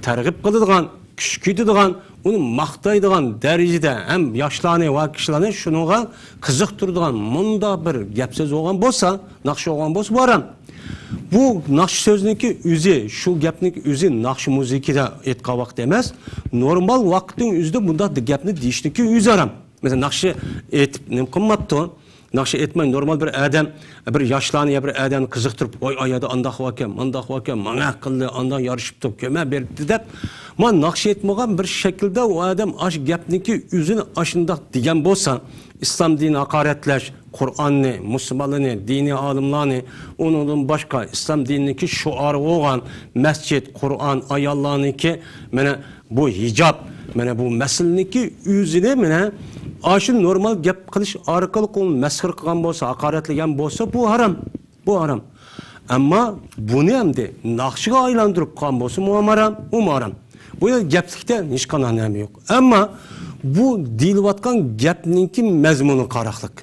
تەرغىب قىلىدىغان، كۈشكۈرتىدىغان، ئۇنى ماختايدىغان دەرىجىدە ھەم ياشلارنى ۋە كىشىلەرنى شۇنىڭغا قىزىقتۇرىدىغان مۇنداق بىر گەپ سۆز بولغان بولسا، ناخشا بولغان بولسا، بۇ ھارام. بۇ ناخشا سۆزنىڭكى ئۆزى، شۇ گەپنىڭكى ئۆزى ناخشا مۇزىكىدا ئېيتقان ۋاقىت ئەمەس، نورمال ۋاقىتنىڭ ئۆزىدە بۇنداق گەپنى دېيىشنىڭكى ئۆزى ھارام. مەسىلەن، ناخشا ئېيتىپ نېمە قىلماپتۇ؟ ناخشا ئېيتماي، نورمال بىر ئادەم، بىر ياشلارنى يا بىر ئادەمنى قىزىقتۇرۇپ، ۋاي، ئايادا ئانداق باركەن، مانداق باركەن، ماڭا قىلدى، ئانداق يارىشىپتۇ، كۆمە بەردى دەپ، ما ناخشا ئېيتمىغان بىر شەكىلدە ئۇ ئادەم ئاش گەپنىكى ئۆزىنى ئاشۇنداق دېگەن بولسا، ئىسلام دىنى ھاقارەتلەش، قۇرئاننى، مۇسۇلمانلارنى، دىنىي ئالىملارنى، ئۇنىڭدىن باشقا ئىسلام دىنىنىڭكى شوئارى بولغان مەسچىت، قۇرئان، ئاياللارنىڭكى، مانا، بۇ ھىجاب، مانا بۇ مەسىلىنىڭكى ئۆزىنى، مانا، ئاشۇ نورمال گەپ قىلىش ئارقىلىق ئۇنى مەسخىرە قىلغان بولسا، ھاقارەتلىگەن بولسا، بۇ ھارام. بۇ ھارام. ئەمما بۇنى ئەمدى ناخشىغا ئايلاندۇرۇپ قىلغان بولسا، بۇ ھەم ھارام، ئۇمۇ ھارام. بۇ يەردە گەپلىكتە ھېچقانداق نېمە يوق. ئەمما بۇ دېيىلىۋاتقان گەپنىڭكى مەزمۇنىغا قاراقلىق.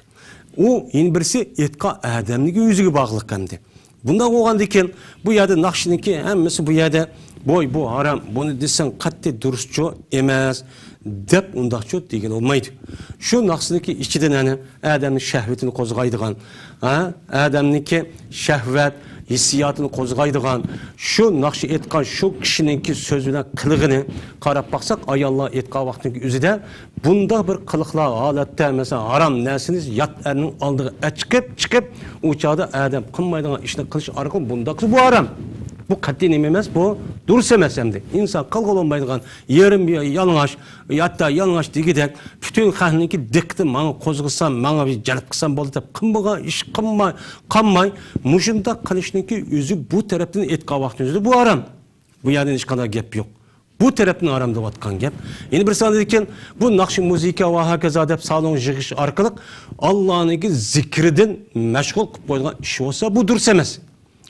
ئۇ يەنە بىرسى ئېيتقان ئادەمنىڭكى ئۆزىگە باغلىق ئەمدى. بۇنداق بولغاندىكىن، بۇ يەردە ناخشىنىڭكى ھەممىسى بۇ يەردە، بوي، بۇ ھارام، بۇنى دېسەڭ قەتئىي دۇرۇسچۇ ئەمەس، دەپ ئۇنداقچۇ دېگىلى بولمايدۇ. شۇ ناخشىنىڭكى ئىچىدىن، يەنى ئادەمنىڭ شەھۋىتىنى قوزغايدىغان، ھە، ئادەمنىڭكى شەھۋەت ھېسسىياتىنى قوزغايدىغان، شۇ ناخشا ئېيتقان شۇ كىشىنىڭكى سۆزى بىلەن قىلىقىنى قاراپ باقساق، ئاياللار ئېيتقان ۋاقتىنىڭكى ئۆزىدە بۇنداق بىر قىلىقلار ھالەتتە، مەسىلەن، ھارام نەرسىنى يات ئەرنىڭ ئالدىغا ئەچىقىپ چىقىپ، ئۇ چاغدا ئادەم قىلمايدىغان ئىشنى قىلىش ئارقىلىق بۇنداق قىلسا، بۇ ھارام. بۇ قەتئىي نېمە ئەمەس، بۇ دۇرۇس ئەمەس ئەمدى. ئىنسان قىلغىلى بولمايدىغان يېرىم يالىڭاچ، ھەتتا يالىڭاچ دېگۈدەك، پۈتۈن خەقنىڭكى دىققىتىنى ماڭا قوزغىسام، ماڭا بىر جەلپ قىلسام بولدى دەپ قىلمىغان ئىش قىلماي، قالماي، مۇشۇنداق قىلىشنىڭكى ئۆزى بۇ تەرەپتىن ئېيتقان ۋاقتىمىزدا بۇ ھارام. بۇ يەردىن ھېچقانداق گەپ يوق. بۇ تەرەپتىن ھارام دەۋاتقان گەپ. يەنە بىرسى ئاندىن كېيىن بۇ ناخشا، مۇزىكا ۋە ھاكازا دەپ سالون يىغىش ئارقىلىق ئاللانىڭكى زىكرىدىن مەشغۇل قىلىپ قويىدىغان ئىش بولسا، بۇ دۇرۇس ئەمەس.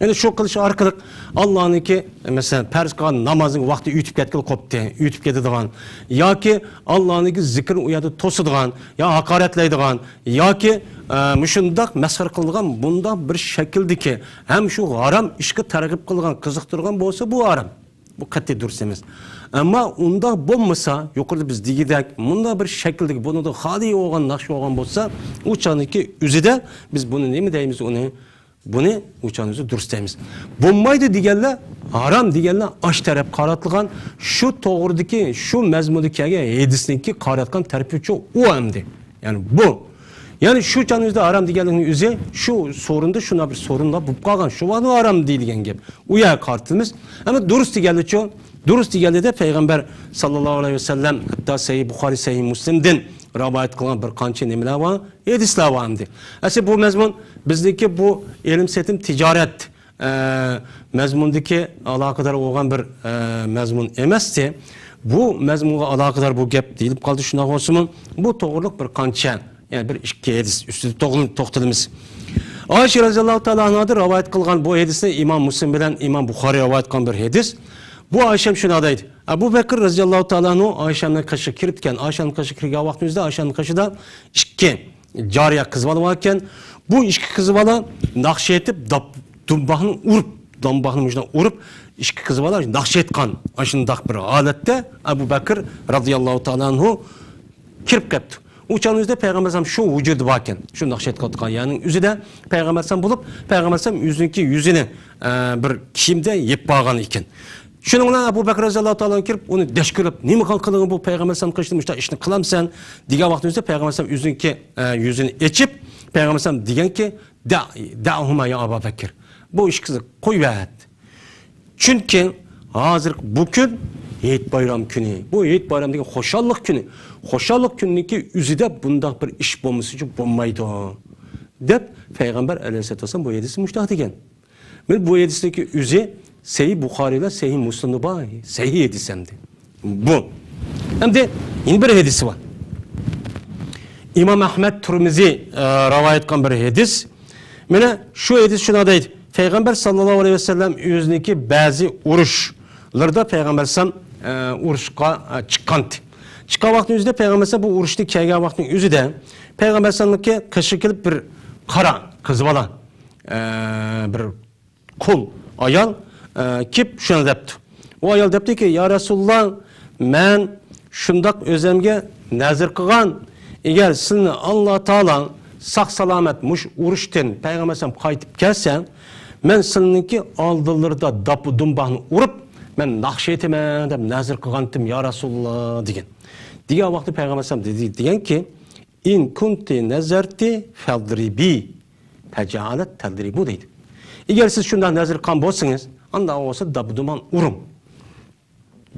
يەنى شۇ قىلىش ئارقىلىق ئاللانىڭكى، مەسىلەن، پەرز قىلغان نامازنىڭ ۋاقتى ئۆتۈپ كەتكىلى قوپتى، ئۆتۈپ كېتىدىغان ياكى ئاللانىڭكى زىكرىنى ئۇ يەردە توسىدىغان يا ھاقارەتلەيدىغان ياكى، ئە، مۇشۇنداق مەسخىرە قىلىدىغان بۇنداق بىر شەكىلدىكى ھەم شۇ ھارام ئىشقا تەرغىب قىلىدىغان، قىزىقتۇرىدىغان بولسا، بۇ ھارام. بۇ قەتئىي دۇرۇس ئەمەس. ئەمما ئۇنداق بولمىسا، يۇقىرىدا بىز دېگۈدەك، مۇنداق بىر شەكىلدىكى، بۇنىڭدىن خالىي بولغان ناخشا بولغان بولسا، ئۇ چاغدىكى ئۆزىدە بىز بۇنى نېمە دەيمىز ئۇنى؟ بۇنى ئۇ چاغنىڭ ئۆزى دۇرۇس دەيمىز. بولمايدۇ دېگەنلەر، ھارام دېگەنلەر ئاش تەرەپ قاراتىلغان، شۇ توغرىدىكى، شۇ مەزمۇندىكى كەلگەن ھەدىسنىڭكى قاراتقان تەرىپىچۇ ئۇ ئەمدى. يەنى بۇ. يەنى شۇ چاغنىڭ ئۆزىدە ھارام دېگەنلىكنىڭ ئۆزى شۇ سورۇندا شۇنداق بىر سورۇنلار بولۇپ قالغان. شۇ ۋاقىتتا ھارام دېيىلگەن گەپ. ئۇ يەرگە قارىتىمىز. ئەمما دۇرۇس دېگەنلىچۇ؟ دۇرۇس دېگەنلىدە پەيغەمبەر ساللاللاھۇ ئەلەيھى ۋەسەللەم ھەتتا سەھىھ بۇخارىي، سەھىھ مۇسلىمدىن رىۋايەت قىلغان بىر قانچە نېمىلەر بار؟ ھەدىسلەر بار ئەمدى. ئەسلى بۇ مەزمۇن بىزنىڭكى بۇ ئېلىم سېتىم تىجارەت، ئە، مەزمۇندىكى ئالاقىدار بولغان بىر، ئە، مەزمۇن ئەمەستى. بۇ مەزمۇنغا ئالاقىدار بۇ گەپ دېيىلىپ قالدى، شۇنداق بولسىمۇ، بۇ توغرىلىق بىر قانچە، يەنى بىر ئىككى ھەدىس ئۈستىدە توغرىلىپ توختىلىمىز. ئائىشە رەزىياللاھۇ تائالا ئانھادىن رىۋايەت قىلغان بۇ ھەدىسنى ئىمام مۇسلىم بىلەن ئىمام بۇخارىي رىۋايەت قىلغان بىر ھەدىس. بۇ ئائىشەم شۇنداق دەيدۇ: ئەبۇ بەكىر رەزىياللاھۇ تائالا ئانھۇ ئائىشەمنىڭ قېشىغا كىرىپتىكەن. ئائىشەمنىڭ قېشىغا كىرگەن ۋاقتىمىزدا ئائىشەمنىڭ قېشىدا ئىككى جارىيە قىز بالا بار ئىكەن. بۇ ئىككى قىز بالا ناخشا ئېيتىپ، داپ-، دۇمباقنى ئۇرۇپ، دۇمباقنى مۇشۇنداق ئۇرۇپ، ئىككى قىز بالا ناخشا ئېيتقان. ئاشۇنداق بىر ھالەتتە ئەبۇ بەكىر رەزىياللاھۇ تائالا ئانھۇ كىرىپ كەپتۇ. ئۇ چاغنىڭ ئۆزىدە پەيغەمبەر ئەلەيھىسسالام شۇ ۋۇجۇدى بار ئىكەن. شۇ ناخشا ئېيتقان يەرنىڭ ئۆزىدە پەيغەمبەر ئەلەيھىسسالام بولۇپ، پەيغەمبەر ئەلەيھىسسالام ئۆزىنىڭكى يۈزىنى، ئە، بىر كىيىمدە يېپىپ ئالغان ئىكەن. شۇنىڭ بىلەن ئەبۇ بەكىر رەزىياللاھۇ تائالا كىرىپ، ئۇنى دەشكۈلەپ، «نېمە قىلغان بۇ پەيغەمبەر ئەلەيھىسسالام قېشىدا مۇشۇنداق ئىشنى قىلامسەن؟» دېگەن ۋاقتىمىزدا پەيغەمبەر ئەلەيھىسسالام ئۆزىنىڭكى، ئە، يۈزىنى ئېچىپ، پەيغەمبەر ئەلەيھىسسالام دېگەنكى، «دەئ-، دەئھۇما يا ئابا بەكىر. بۇ ئىككى قىزنى قويۇۋەت.» چۈنكى ھازىر بۇ كۈن ھېيت بايرام كۈنى. بۇ ھېيت بايرام دېگەن خۇشاللىق كۈنى. خۇشاللىق كۈنىنىڭكى ئۆزىدە بۇنداق بىر ئىش بولمىسىچۇ بولمايدۇ، دەپ پەيغەمبەر ئەلەيھىسسالاتۇ ۋەسسالام بۇ ھەدىستە مۇشۇنداق دېگەن. مانا بۇ ھەدىستىكى ئۆزى سەھىھ بۇخارىي بىلەن سەھىھ مۇسلىمدا بار، سەھىھ ھەدىس ئەمدى. بۇ. ئەمدى يەنە بىر ھەدىسى بار. ئىمام ئەھمەد، تۇرمىزى، ئە، رىۋايەت قىلغان بىر ھەدىس. مانا شۇ ھەدىس شۇنداق دەيدۇ. پەيغەمبەر ساللاللاھۇ ئەلەيھى ۋەسەللەم ئۆزىنىڭكى بەزى ئۇرۇشلىرىدا پەيغەمبەر ئەلەيھىسسالام، ئە، ئۇرۇشقا، ئە، چىققانتى. چىققان ۋاقتىنىڭ ئۆزىدە پەيغەمبەر ئەلەيھىسسالام بۇ ئۇرۇشتا كەلگەن ۋاقتىنىڭ ئۆزىدە پەيغەمبەر ئەلەيھىسسالامنىڭكى قېشىغا كېلىپ بىر قارا قىز بالا، ئە، بىر قۇل ئايال، ئە، كېلىپ شۇنى دەپتۇ. ئۇ ئايال دەپتۇكى، يا رەسۇلۇللا، مەن شۇنداق ئۆزۈمگە نەزىر قىلغان، ئەگەر سىلىنى ئاللا تائالا ساق سالامەت مۇشۇ ئۇرۇشتىن پەيغەمبەر ئەلەيھىسسالام قايتىپ كەلسە، مەن سىلىنىڭكى ئالدىلىرىدا داپا دۇمباقنى ئۇرۇپ، مەن ناخشا ئېيتىمەن دەپ نەزىر قىلغانتىم، يا رەسۇلۇللا، دېگەن. دېگەن ۋاقىتتا پەيغەمبەر ئەلەيھىسسالام دېدى، دېگەنكى، ئىن كۇنتى نەزەرتى فەزرىبى، فەجەئەلەت تەزرىبۇ دەيدۇ. ئەگەر سىز شۇنداق نەزىر قىلغان بولسىڭىز، ئانداق بولسا داپا دۇمباقنى ئۇرۇڭ،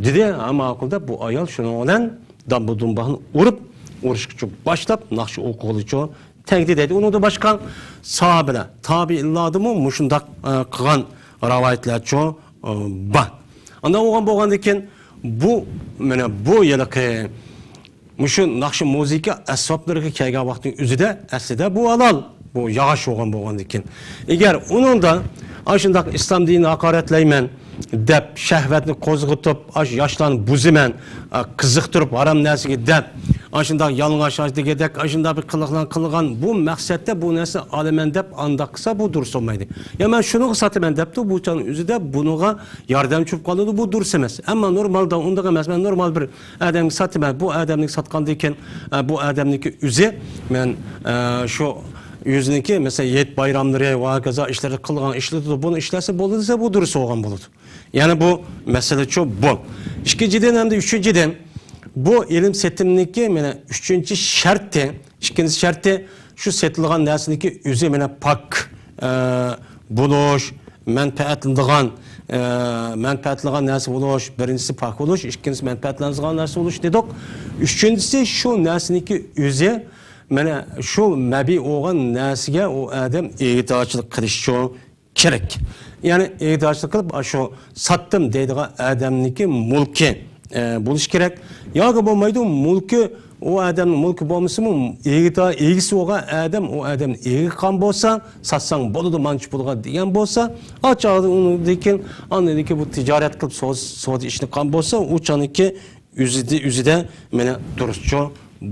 دېدى. ھە، ماقۇل دەپ، بۇ ئايال شۇنىڭ بىلەن داپا دۇمباقنى ئۇرۇپ، ئۇرۇشقىچۇ باشلاپ، ناخشا ئوقۇغىلىچۇ تەگدى دەيدۇ. ئۇنىڭدىن باشقا ساھابىلەر، تابىئىنلاردىمۇ مۇشۇنداق، ئە، قىلغان رىۋايەتلەرچۇ، ئە، بار. ئانداق بولغان، بولغاندىن كېيىن بۇ، مانا بۇ ھېلىقى مۇشۇ ناخشا مۇزىكا ئەسۋابلىرىغا كەلگەن ۋاقىتنىڭ ئۆزىدە ئەسلىدە بۇ ھالال، بۇ ياغاچ بولغان بولغاندىكىن. ئەگەر ئۇنىڭدا ئاشۇنداق ئىسلام دىنىنى ھاقارەتلەيمەن دەپ، شەھۋەتنى قوزغىتىپ، ئاشۇ ياشلارنى بۇزىمەن، ئا، قىزىقتۇرۇپ ھارام نەرسىگە دەپ، ئاشۇنداق يالىڭاچ دېگۈدەك، ئاشۇنداق بىر قىلىقلارنى قىلغان، بۇ مەقسەتتە بۇ نەرسىنى ئالىمەن دەپ ئانداق قىلسا، بۇ دۇرۇس بولمايدۇ. يا مەن شۇنىڭغا ساتىمەن دەپتۇ، بۇ چاغنىڭ ئۆزىدە بۇنىڭغا ياردەمچى بولۇپ قالىدۇ، بۇ دۇرۇس ئەمەس. ئەمما نورمالدا ئۇنداق ئەمەس، مەن نورمال بىر ئادەمگە ساتىمەن. بۇ ئادەمنىڭ ساتقاندىن كېيىن، ئە، بۇ ئادەمنىڭكى ئۆزى، مەن، ئە، شۇ ئۆزىنىڭكى، مەسىلەن، ھېيت بايراملىرى ۋە ھاكازا ئىشلىرى قىلغان ئىشلىتىدۇ، بۇنى ئىشلەسە بولىدۇ دېسە، بۇ دۇرۇس بولغان بولىدۇ. يەنى بۇ مەسىلىچۇ بۇ. ئىككىنچىدىن، ھەمدە ئۈچىنچىدىن، بۇ ئېلىم سېتىمنىڭكى، مانا، ئۈچىنچى شەرتى، ئىككىنچى شەرتى، شۇ سېتىلغان نەرسىنىڭكى ئۆزى، مانا، پاك، ئە، بولۇش، مەنپەئەتلىنىدىغان، ئە، مەنپەئەتلىنىدىغان نەرسە بولۇش، بىرىنچىسى پاك بولۇش، ئىككىنچىسى مەنپەئەتلىنىدىغان نەرسە بولۇش دېدۇق. ئۈچىنچىسى شۇ نەرسىنىڭكى ئۆزى، مانا، شۇ مەبىئ بولغان نەرسىگە ئۇ ئادەم ئىگىدارچىلىق قىلىشى كېرەك. يەنى ئىگىدارچىلىق قىلىپ، ئاشۇ ساتتىم دەيدىغان ئادەمنىڭكى مۈلكى، ئە، بولۇشى كېرەك. ياكى بولمايدۇ، مۈلكى ئۇ ئادەمنىڭ مۈلكى بولمىسىمۇ، ئىگىدار، ئىگىسى بولغان ئادەم ئۇ ئادەمنى ئىگە قىلغان بولسا، ساتساڭ بولىدۇ، مانچە پۇلغا دېگەن بولسا، ئا چاغدا ئۇنىڭدىن كېيىن، ئاندىن كېيىن بۇ تىجارەت قىلىپ سودا، سودا ئىشىنى قىلغان بولسا، ئۇ چاغنىڭكى ئۆزىدە، ئۆزىدە مانا دۇرۇسچۇ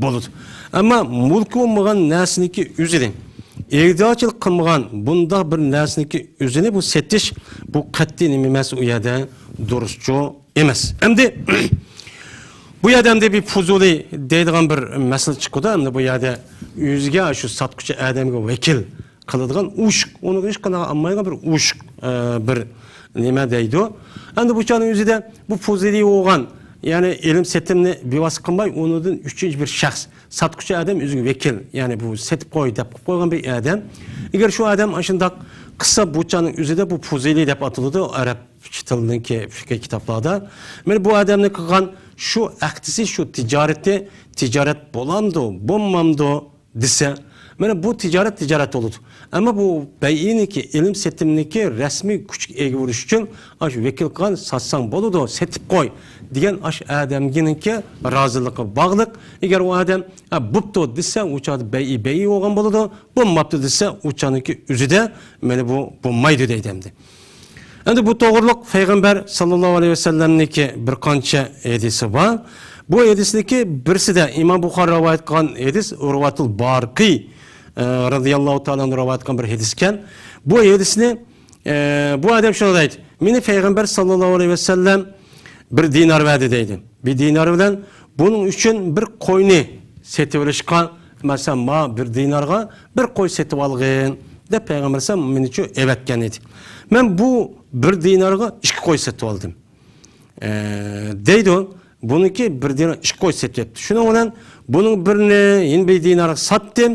بولىدۇ. ئەمما مۈلكى بولمىغان نەرسىنىڭكى ئۆزىنى، ئىگىدارچىلىق قىلمىغان بۇنداق بىر نەرسىنىڭكى ئۆزىنى بۇ سېتىش، بۇ قەتئىي نېمە ئەمەس، ئۇ يەردە دۇرۇسچۇ ئەمەس. ئەمدى بۇ يەردە ئەمدى بىر پۇزۇلى دەيدىغان بىر مەسىلە چىقىدۇ. ئەمدى بۇ يەردە ئۆزىگە، شۇ ساتقۇچى ئادەمگە ۋەكىل قىلىدىغان ئوشۇق، ئۇنى ھېچقانداق ئالمايدىغان بىر ئوشۇق، ئە، بىر نېمە دەيدۇ. ئەمدى بۇ چاغنىڭ ئۆزىدە بۇ پۇزۇلى بولغان، يەنى ئېلىم سېتىمنى بىۋاسىتە قىلماي، ئۇنىڭدىن ئۈچىنچى بىر شەخس، ساتقۇچى ئادەم ئۆزىگە ۋەكىل، يەنى بۇ سېتىپ قوي دەپ قىلىپ قويغان بىر ئادەم. ئەگەر شۇ ئادەم ئاشۇنداق قىلسا، بۇ چاغنىڭ ئۆزىدە بۇ پۇزۇلى دەپ ئاتىلىدۇ ئەرەب تىلىنىڭكى فىقھىي كىتابلاردا. مانا بۇ ئادەمنىڭ قىلغان شۇ ئەقدىسى، شۇ تىجارىتى، تىجارەت بولامدۇ، بولمامدۇ دېسە، مانا بۇ تىجارەت تىجارەت بولىدۇ. ئەمما بۇ بەيئىنىڭكى، ئېلىم سېتىمنىڭكى رەسمىي كۈچكە ئىگە بولۇش ئۈچۈن، ئاشۇ ۋەكىل قىلغان، ساتساڭ بولىدۇ، سېتىپ قوي دېگەن ئاشۇ ئادەمگىنىڭكى رازىلىقىغا باغلىق. ئەگەر ئۇ ئادەم، ھە، بوپتۇ دېسە، ئۇ چاغدا بەيئى بەيئى بولغان بولىدۇ، بولماپتۇ دېسە، ئۇ چاغنىڭكى ئۆزىدە مانا بۇ بولمايدۇ دەيدۇ ئەمدى. ئەمدى بۇ توغرىلىق پەيغەمبەر ساللاللاھۇ ئەلەيھى ۋەسەللەمنىڭكى بىر قانچە ھەدىسى بار. بۇ ھەدىسنىڭكى بىرسىدە ئىمام بۇخارى رىۋايەت قىلغان ھەدىس، ئۇرۋاتۇل بارقىي، ئە، رازىياللاھۇ تائالا ئەنھۇ رىۋايەت قىلغان بىر ھەدىس ئىكەن. بۇ ھەدىسنى، ئە، بۇ ئادەم شۇنداق دەيدۇ: مېنى پەيغەمبەر ساللاللاھۇ ئەلەيھى ۋەسەللەم بىر دىنار بەردى دەيدۇ. بىر دىنار بىلەن بۇنىڭ ئۈچۈن بىر قوينى سېتىۋېلىشقا، مەسىلەن، ما بىر دىنارغا بىر قوي سېتىۋالغىن دەپ پەيغەمبەر ئەلەيھىسسالام مېنىچۇ ئەۋەتكەن ئىدى. مەن بۇ بىر دىنارغا ئىككى قوي سېتىۋالدىم، ئە، دەيدۇ. بۇنىڭكى بىر دىنار ئىككى قوي سېتىۋەتتى. شۇنىڭ بىلەن بۇنىڭ بىرىنى يەنە بىر دىنارغا ساتتىم.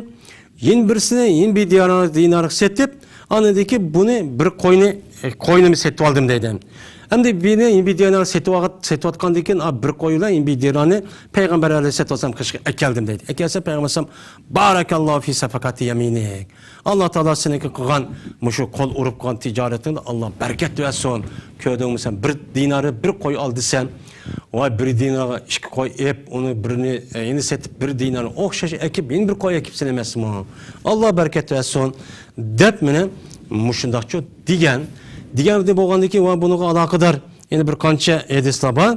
يەنە بىرسىنى يەنە بىر دىنار، دىنارغا سېتىپ، ئاندىن كېيىن بۇنى بىر قوينى، ئە، قوينىمۇ سېتىۋالدىم دەيدۇ. ئەمدى بىرنى يەنە بىر دىنارغا سېتىۋالغان، سېتىۋاتقاندىن كېيىن، ئا، بىر قوي بىلەن يەنە بىر دىنارنى پەيغەمبەر ئەلەيھىسسالام قېشىغا ئەكەلدىم دەيدۇ. ئەكەلسە پەيغەمبەر ئەلەيھىسسالام، بارەكەللاھۇ فى سەفەقەتى يەمىنىك. ئاللا تائالا سېنىڭكى قىلغان مۇشۇ قول ئۇرۇپ قىلغان تىجارىتىڭدە ئاللا بەرىكەت بەرسۇن. كۆردۈڭمۇ سەن، بىر دىنارى بىر قوي ئال دېسەم، ۋاي، بىر دىنارغا ئىككى قوي ئېلىپ، ئۇنى بىرىنى، ئە، يەنە سېتىپ، بىر دىنارنى ئوخشاش ئەكىپ، يەنە بىر قوي ئەكىپسەن ئەمەسمۇ؟ ئاللا بەرىكەت بەرسۇن دەپ مېنى مۇشۇنداقچۇ دېگەن. دېگەن بولغاندىن كېيىن، ۋە بۇنىڭغا ئالاقىدار يەنە بىر قانچە ھەدىسلەر بار.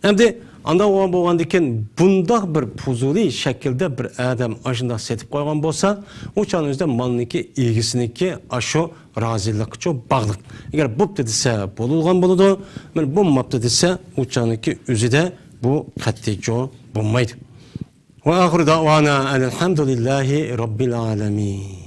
ئەمدى ئانداق بولغاندىن كېيىن، بۇنداق بىر پۇزۇلى شەكىلدە بىر ئادەم ئاشۇنداق سېتىپ قويغان بولسا، ئۇ چاغنىڭ ئۆزىدە مالنىڭكى ئىگىسىنىڭكى ئاشۇ رازىلىقىچۇ باغلىق. ئەگەر بوپتۇ دېسە، بولۇلغان بولىدۇ. مانا بولماپتۇ دېسە، ئۇ چاغنىڭكى ئۆزىدە بۇ قەتئىيچۇ بولمايدۇ. ۋە ئاخىرۇ دەئۋانا ئەنىل ھەمدۇلىللاھى رەببىل ئالەمىن.